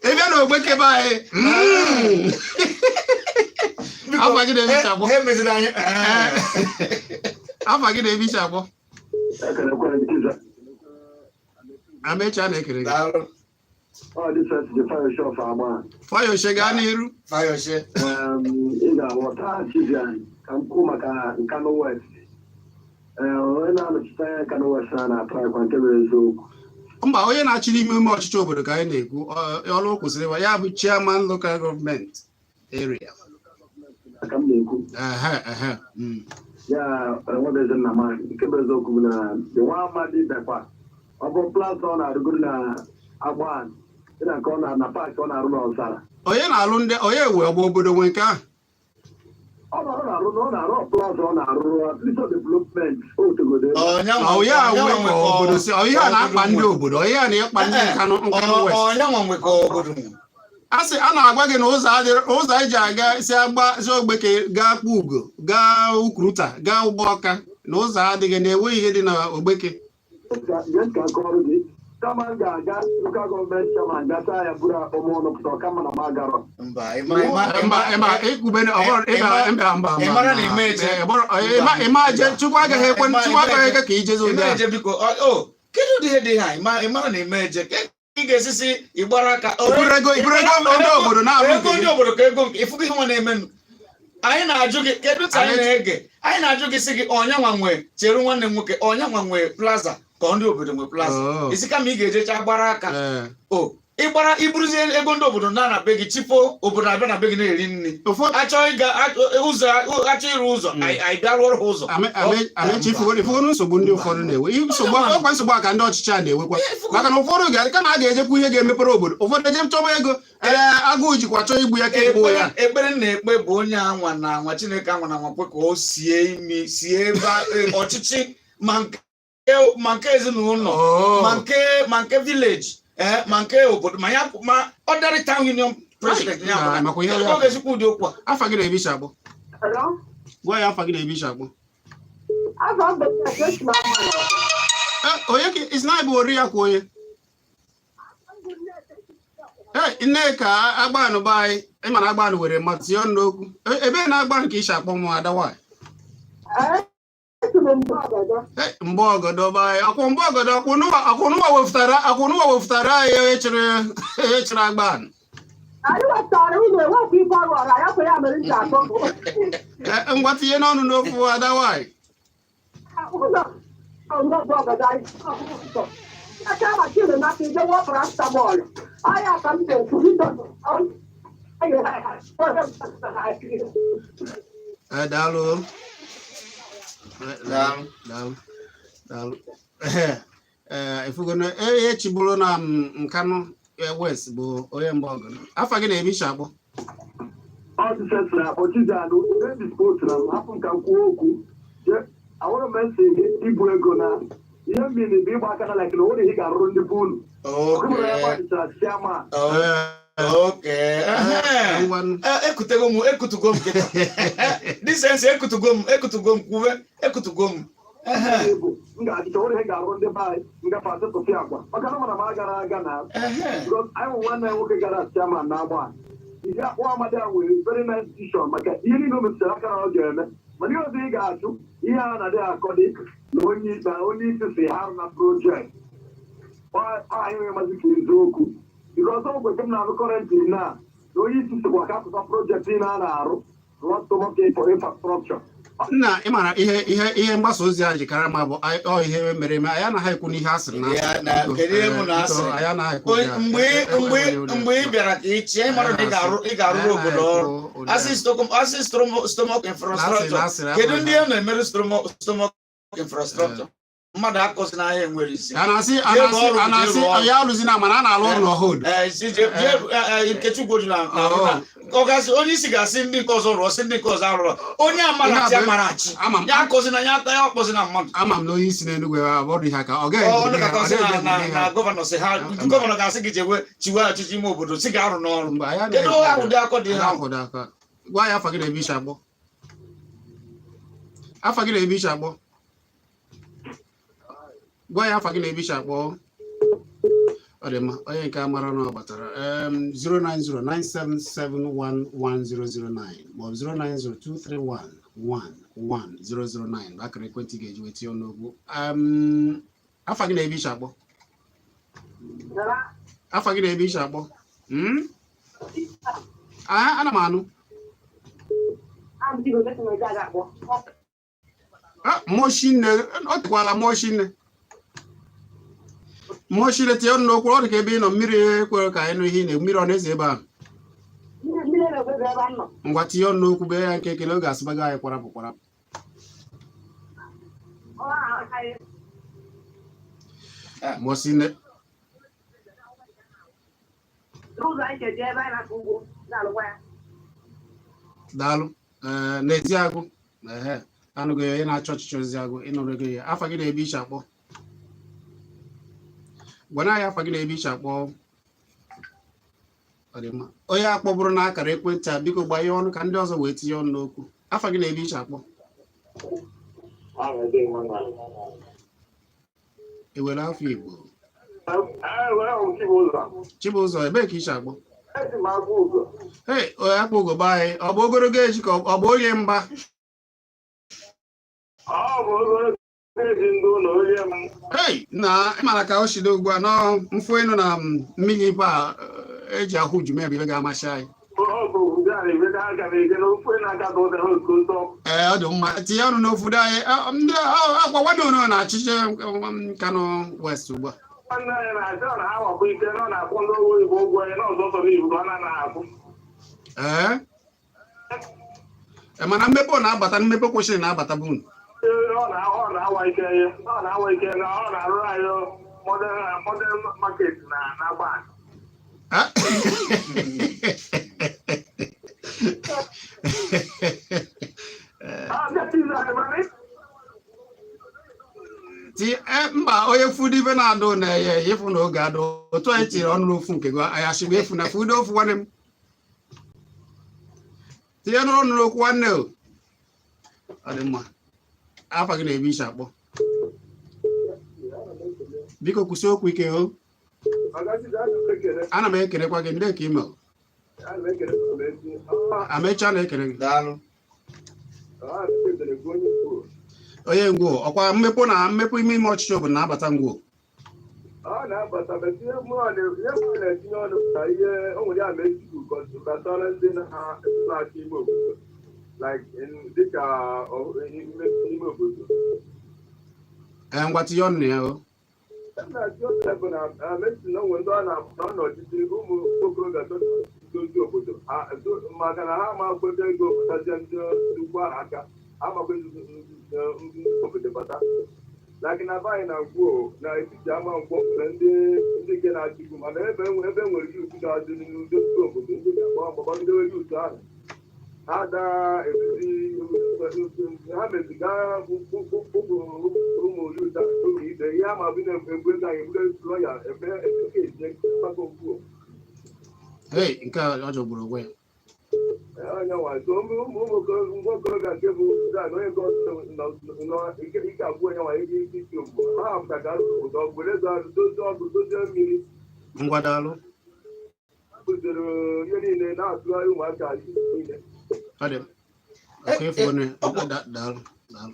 ị bịa n'ogbeke be anyị. Afa gị na-ebicha agbọ. Ha emeziri anyị. Afa gị na-ebicha agbọ. Amechi a na-ekere gị. Daalụ. Ọ dị the Fayose of Agba. Fayose, gaa n'iru. Fayose. Ị ga-aghọta Chizian ka m kwuo maka Nkanu West. Ee, onye na-anọchite anya Nkanu West a na-atụ akwa nke bụ eziokwu. Mba, onye na-achị n'ime ime ọchịchị obodo ka anyị na-ekwu. Ọrụ kwụsịrị ịwa ya bụ chairman local government area. Ka m na-ekwu. Ehe. Ya enwebezi nna m, nke bụ eziokwu bụ na nwa amadi bịakwa ọ bụ plaza ọ na-arụgoro na Agba dị na nke ọ na park ọ na-arụ n'Ọzara. Onye na-alụ ndị onye ewe ọgba obodo nwe nke ahụ? Ọ na-arụ na ọ na-arụ plaza ọ na-arụ, at least development o tegodo. Ọ ya nwe ka obodo si ọ ihe a na-akpa ndị obodo, ọ ihe a na-akpa ndị Nkanu West. Ọnyanwa nwe ka obodo nwe. A sị a na-agwa gị na ụzọ adịrị, ụzọ eji aga si Agba si Ogbeke gaa Kpọ Ugo gaa Ukwuruta gaa Ụgbọ Ọka na ụzọ adịghị na enweghị ihe dị na Ogbeke. Gee ka akọrọ gị, kama m ga-aga local government chairman gasa ya buru akpọmọnụ pụta, ọka mma na m agarọ. Mba. Mba, mba, ekwube na ọ bụrụ ịba mba, mba, mba. Ị mara na ime eje. Ịma eje, Chukwu agaghị ekwe, Chukwu agaghị ekwe ka ijezi ụdị Ime ahụ. eje, biko. O kedu ụdị ihe dị ha? Ị mara na ime eje ka ị ga-esisi ịgbara aka. Iburu ego ndị obodo na-arụ ego nke ndị gị. Obodo ka ego nke ịfụgo ihe nwa na-emenụ. Anyị na-ajụ gị kedu ka anyị na-ege, anyị na-ajụ gị sị gị ọnyanwa nwe, chere nwanne m nwoke, ọnyanwa nwe plaza. Ka ndị obodo nwe plaza. Oh. Isi kama ị ga-ejecha gbara aka. Ee. O ịgbara iburuzie ego ndị obodo na be gị, chifo obodo abịa na be gị na-eri nri. Ụfọdụ Achọ ịga ụzọ, achọ ịrụ ụzọ, anyị bịa rụọrọ ha ụzọ. Amechi, ifugonu nsogbu ndị ụfọdụ na-enwe. Nsogbu ọkwa nsogbu a ka ndị ọchịchị a na-enwekwa, maka na ụfọdụ ga kama a ga-ejekwa ihe ga-emepere obodo, ụfọdụ eje chọba ego. Ee, agụụ jikwa chọọ igbu ya ka egbuo ya. Ekpere m na-ekpe bụ onye anwa na anwa, Chineke anwa na anwa kwe ka o sie imi sie ebe ọchịchị, ma nke ezinụlọ, Oh. ma nke village, ma nke obodo, ma ya ma ordinary town union president ya. Na, makwa ihe ya. Ọ ga-esikwa ụdị okwu a. Afa gị na-ebe ishi akpọ? Gwa ya afa gị na-ebe ishi akpọ. Onye ka isi na bụ ori ya kwa onye? Ee, Nneka, Agbanụ be anyị, ịma na Agbanụ were mmadụ tinye ọnụ n'okwu. Ebe na Agbanụ ka ishi akpọ mụ, ada nwaanyị? Ee, mgbe ọgọdọ be anyị, akwụ mgbe ọgọdọ akwụnụwa wefutara anyị onye chịrị Agbanụ. Anyị wetara unu ewepụ ife ọrụ ọra ya kwa ya mere m ji akpọ. Ee, ngwa, tinye n'ọnụ n'okwu, ada nwaanyị. Ụzọ ọgụ ọgọdọ anyị aka machine na aka ije wọ paracetamol ahịa ka m na-ekwu. Ee, daalụ. Ee, daalụ, daalụ, daalụ. Ee, ifugo na ihe chibụrụ na Nkanụ West bụ onye mgbe ọgọdọ. Afa gị na-ebe ishi akpọ? Ọdịsesịrị akpọchizanụ edispotara m, hapụ m ka m kwuo okwu. Ahụrụ m esi gị ibu ego na ihe mmiri bụ ịgba aka na like na onwere ihe ị ga-arụrụ ndị bụ unu. Ọkụmụrụ ya gbachara chairman. Okay. Ngwanụ. Ekutego m, ekutugo m kịta. Disensi, ekutugo m, ekutugo m, kwube, ekutugo m. Ehe. Bụ m ga-achịcha onwere ihe ga-arụ ndị be anyị, m gafe asịtụsị agwa maka na mana m agara aga na because anyị nwụ nwanne ya nwoke gara chairman na agba ihe akpọ amadi a nwere very nice vision maka ihe niile o metụtara aka na ọ ga-eme. Mana ihe ọzọ ị ga-ajụ, ihe a na-adịghị akọ dị na onye isi si ha arụ na project anyị nwere mazi ka eziokwu, because ọ gweke m na-arụ currently na onye isi sikwa ka apụta project niile a na-arụ rụọ stomach for infrastructure. Nna, ị mara ihe mgbasa ozi a jikara ma bụ ọ ihe mere eme. Anyị anaghị ekwu n'ihe a sịrị na Ya, na kedu ihe bụ na asịrị? Anyị anaghị ekwu ya. Mgbe ị bịara ka ị chịa, ị mara na ị ga-arụrụ obodo ọrụ. Asị stomach infrastructure, kedu ndị a na-emerụ stomach infrastructure? Mmadụ akọzi n'ahịa enwere isi. A na-asị a na-asị a na-asị ya alụzina, mana a na-alụ ọrụ n'ọhụrụ. Ee, si jee Nkechi Ugwoju na ọ gasị onye isi ga-asị ndị nke ọzọ rụọ, sị ndị nke ọzọ arụrụ. Onye amarachi amarachi Ama m. ya akọzi na ya ya akpọzi na mmadụ. Ama m na onye isi n'Enugwu abụrụ ihe aka ọ gaghị ọ ebu ihe nọkọta ọ sị gaghị na ebu na ihe na gọvanọ sị ha, gọvanọ ga-asị gị jewe chiwe ọchịchị ime obodo, si ga-arụ n'ọrụ. Mgbe anyị Kedu anaghị ụdị akọ dị ha? akwụdo aka. Gwa ya afa gị na ebe isi agbọ. Afa gị na ebe isi agbọ. Gwa ya afa gị na ebe isi akpọ. Ọ dị mma, onye nke a mara na ọ gbatara 09097711009 maọbụ 09023111009 bụ akara ekwentị ị ga-eji weta ọnụokwu. Afa gị na ebe isi akpọ. Afa gị na ebe isi akpọ? Ah, ana m anụ. Ah, mmụọ shinne, ọ tụkwala mmụọ shinne, mmụọ shinne. Tinye ọnụ n'okwu. Ọ dị ka ebe ị nọ mmiri ekwere ka anyị nụ ihe ị na mmiri ọ na-eze ebe ahụ. Ngwa, tinye ọnụ n'okwu, bee ya nke ekele oge asịbago anyị kwarapụ kwarapụ. Mmụọ shinne. N'ụzọ anyị ji eje ebe anyị na-akọ ugbo na-alụkwa ya. Daalụ. Ee, n'Eziagụ, ehe, anụghị ya. Onye na-achọ ọchịchị Oziagụ, ịnụrụ ego ya. Afa gị na-ebe iche akpọ? Gwana anyị afa gị na-ebe iche akpọ. Ọ dị mma. Onye akpọbụrụ n'akara ekwentị a, biko gbanye ọnụ ka ndị ọzọ wee tinye ọnụ n'okwu. Afa gị na-ebe iche akpọ? Ewere afọ Igbo. Chibụzọ, ebee ka iche akpọ? Hey, onye akpọ ugo be anyị, ọ bụ ogologo eji ka ọ bụ onye mgba? Ọ bụ ogologo eji ndị ụlọ onye m. Hey, na ịmara ka o shido ugbu a nọ mfụ ịnụ na mmiri ibe a eji ahụ uju bụ ibe ga-amasị anyị. Ọ bụ ụdị a na-emeta. Aga m eje n'ofu na-aga ka ụzọ otu ụzọ. Ee, ọ dị mma, tinye ọnụ n'ofu dị anyị. Ndị akwa nwanne unu na-achịchị Nkanu West ugbu a. Nwanne anyị na-achọ na ha wakwa ike na ọ na-akwụ ndị ọrụ oyibo ụgwọ ya na ọzọ sọ n'ibu ka ọ na-anaghị akwụ. Ee. Ee, mana mmepe ọ na-abata, mmepe kwesịrị na-abata bụ unu. Ee, ọ na-awa ike ya, ọ na-awa ike na ọ na-arụrụ anyị modern market na agba. Ah. Mba, onye fudu ibe na-adụ na-eye ịfụ na oge adụ otu anyị tiri ọnụ n'ofu nke gị, anyị asịgbu efu na fudu ofu. Nwanne m, tinye n'ọnụ n'okwu nwanne o. Ọ dị mma. Afa gị na-ebe isi akpọ, biko kwụsị okwu ike o. Ana m ekelekwa gị, ndị ka ime amecha na-ekele gị. Daalụ. Onye Ngwo, ọkwa mmepe na mmepe ime ime ọchịchị obodo na-abata Ngwo. Ọ na-abata, but ihe mụ na-etinye ọnụ na ihe o nwere ya ma ejikwu gbasara ndị na-achị ime obodo, like dịka ime obodo. Ee, ngwa, tinye ọnụ na ya o. Na-achị ọnụ bụ na amesi na onwe ndị ọ na-anọ n'ọchịchị, ụmụ okorobịa dozi obodo maka na ha ma kweta ego pụtazie ndị ugwu ahụ aka amakwa ndị obodo bata, like na be anyị na Ngwo na etiti ama Ngwo nwere ndị nke na-achịkwu, mana ebe nwere youth ga-adị n'udo obodo, ndị ga-agba mbọ gbagidewe youth ahụ, ha daa emezi ha meziga ụmụ youth ahụ ụlọ ikpe ihe ama bụ na-egbu ego anyị ebugo lọya eme eke mgbakọ Ngwo. Hey, nke a ọ jọgburu onwe ya. Onye nwa so ụmụ ụmụ okorobịa nke bụ dan onye nke ọzọ nọ ike agwụ onye nwa ike isi obodo ha pụta ka obodo were ego dozie ọkụ, dozie mmiri. Ngwa, daalụ. Kụziri ihe niile na-atụgharị ụmụaka isi niile. Ọ dị ọkụ efu onye. Daalụ, daalụ.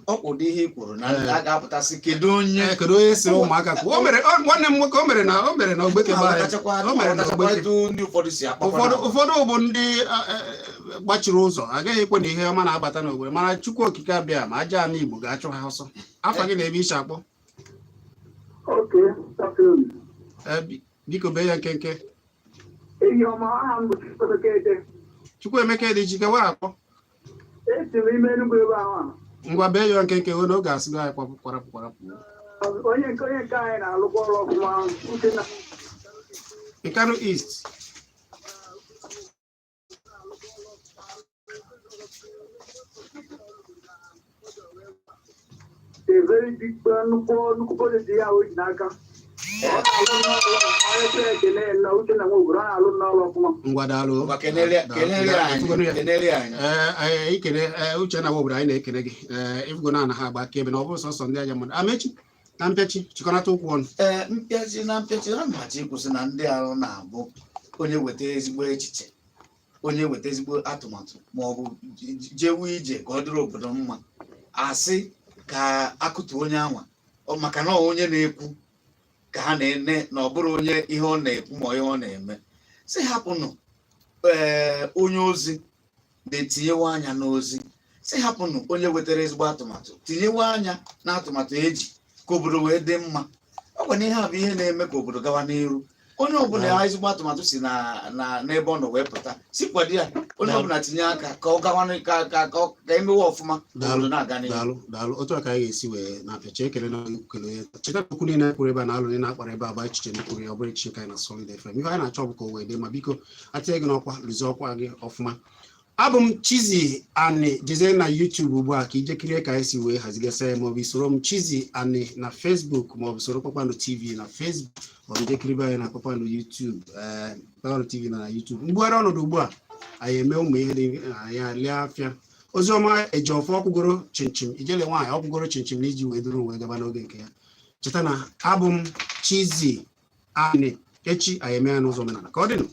Ọ kwụdo ihe i kwuru na a ga-apụtasị kedu onye Ee, kedu onye siri ụmụaka kwuo? O mere nwanne m nwoke, o mere na Ogbeke be anyị. O mere na Ogbeke. Etu ndị ụfọdụ si akpakwa Ụfọdụ ụfọdụ bụ ndị gbachiri ụzọ, agaghị ekwe na ihe ọma na-abata n'obodo, mana Chukwu Okike abịa ma aja ana Igbo ga-achụ ha ọsọ. Afa gị na ebe ishi akpọ? Okay, afternoon. Ee, biko bee ya nkenke. Ehi ọma, aha m bụ Chukwuemeka Ede. Chukwuemeka dị jike wee akpọ. Esi m ime Enugu ebe ahụ a. Ngwa, bee ya nkenke o n'oge asịgo anyị kwapụ kwarapụ kwarapụ. Onye nke anyị na-alụkwa ọrụ ọfụma, Uchenna. Nkanu East. A very big nnukwu project ya o ji n'aka. Ọ na-alụ n'ọrụ onye sị ekele na Uchenna Nwogboro, ọ na-alụ n'ọrụ ọfụma. Ngwa, daalụ. Ngwa, kenere anyị, kenere anyị. Ee, ikele, ee, Uchenna Nwobodo, anyị na-ekele gị. Ee, ịfụgo na anaghị agba akaebe na ọ bụrụ sọsọ ndị aja mmadụ. Amechi, na mpịachi, chịkọnata okwu ọnụ. Ee, mpịachi na mpịachi, na mmachi ịkwụsị na ndị ahụ na-abụ onye weta ezigbo echiche, onye weta ezigbo atụmatụ ma ọ bụ jewe ije ka ọ dịrị obodo mma, asị ka akụtu onye anwa maka na ọ onye na-ekwu ka ha na-ene na ọ bụrụ onye ihe ọ na-ekwu ma ihe ọ na-eme si hapụnụ. Ee, onye ozi na-etinyewe anya n'ozi, si hapụnụ onye wetara ezigbo atụmatụ tinyewe anya na atụmatụ eji ka obodo wee dị mma. Ọ bụ na ihe a bụ ihe na-eme ka obodo gawa n'iru. Onye ọbụla ya ezigbo atụmatụ si na n'ebe ọ nọ wee pụta, si kwado ya. Onye ọbụla tinye aka ka ọ gawa ka emewe ọfụma, obodo na-aga n'ihu. Daalụ, daalụ. Otu a ka anyị ga-esi wee na-apịachi ekele na ekele. Cheta na okwu niile kwuru ebe a na alụ niile akpara ebe a bụ echiche ndị kwuru ya, ọ bụrụ echiche ka anyị na Solid FM. Ihe anyị na-achọ bụ ka o wee dị ma biko atinye gị n'ọkwa, lụzie ọkwa gị ọfụma. Abụ m Chizzy Ani. Jezie na YouTube ugbu a ka ije kirie ka anyị si wee hazigasị ya, maọbụ isoro m Chizzy Ani na Facebook, maọbụ soro Kpakpando TV na Facebook, maọbụ ije kiribe anyị na Kpakpando YouTube, ee, Kpakpando TV na YouTube. Mgbugharị ọnọdụ ugbu a, anyị eme ụmụ ihe dị anyị lee afịa oziọma ejiọfọ ọkwụgoro chinchin ijele nwaanyị ọkwụgoro chinchin na iji wee duru wee gaba n'oge nke ya. Cheta na abụ m Chizzy Ani. Echi anyị eme ya n'ụzọ omenala ka ọ dịnụ.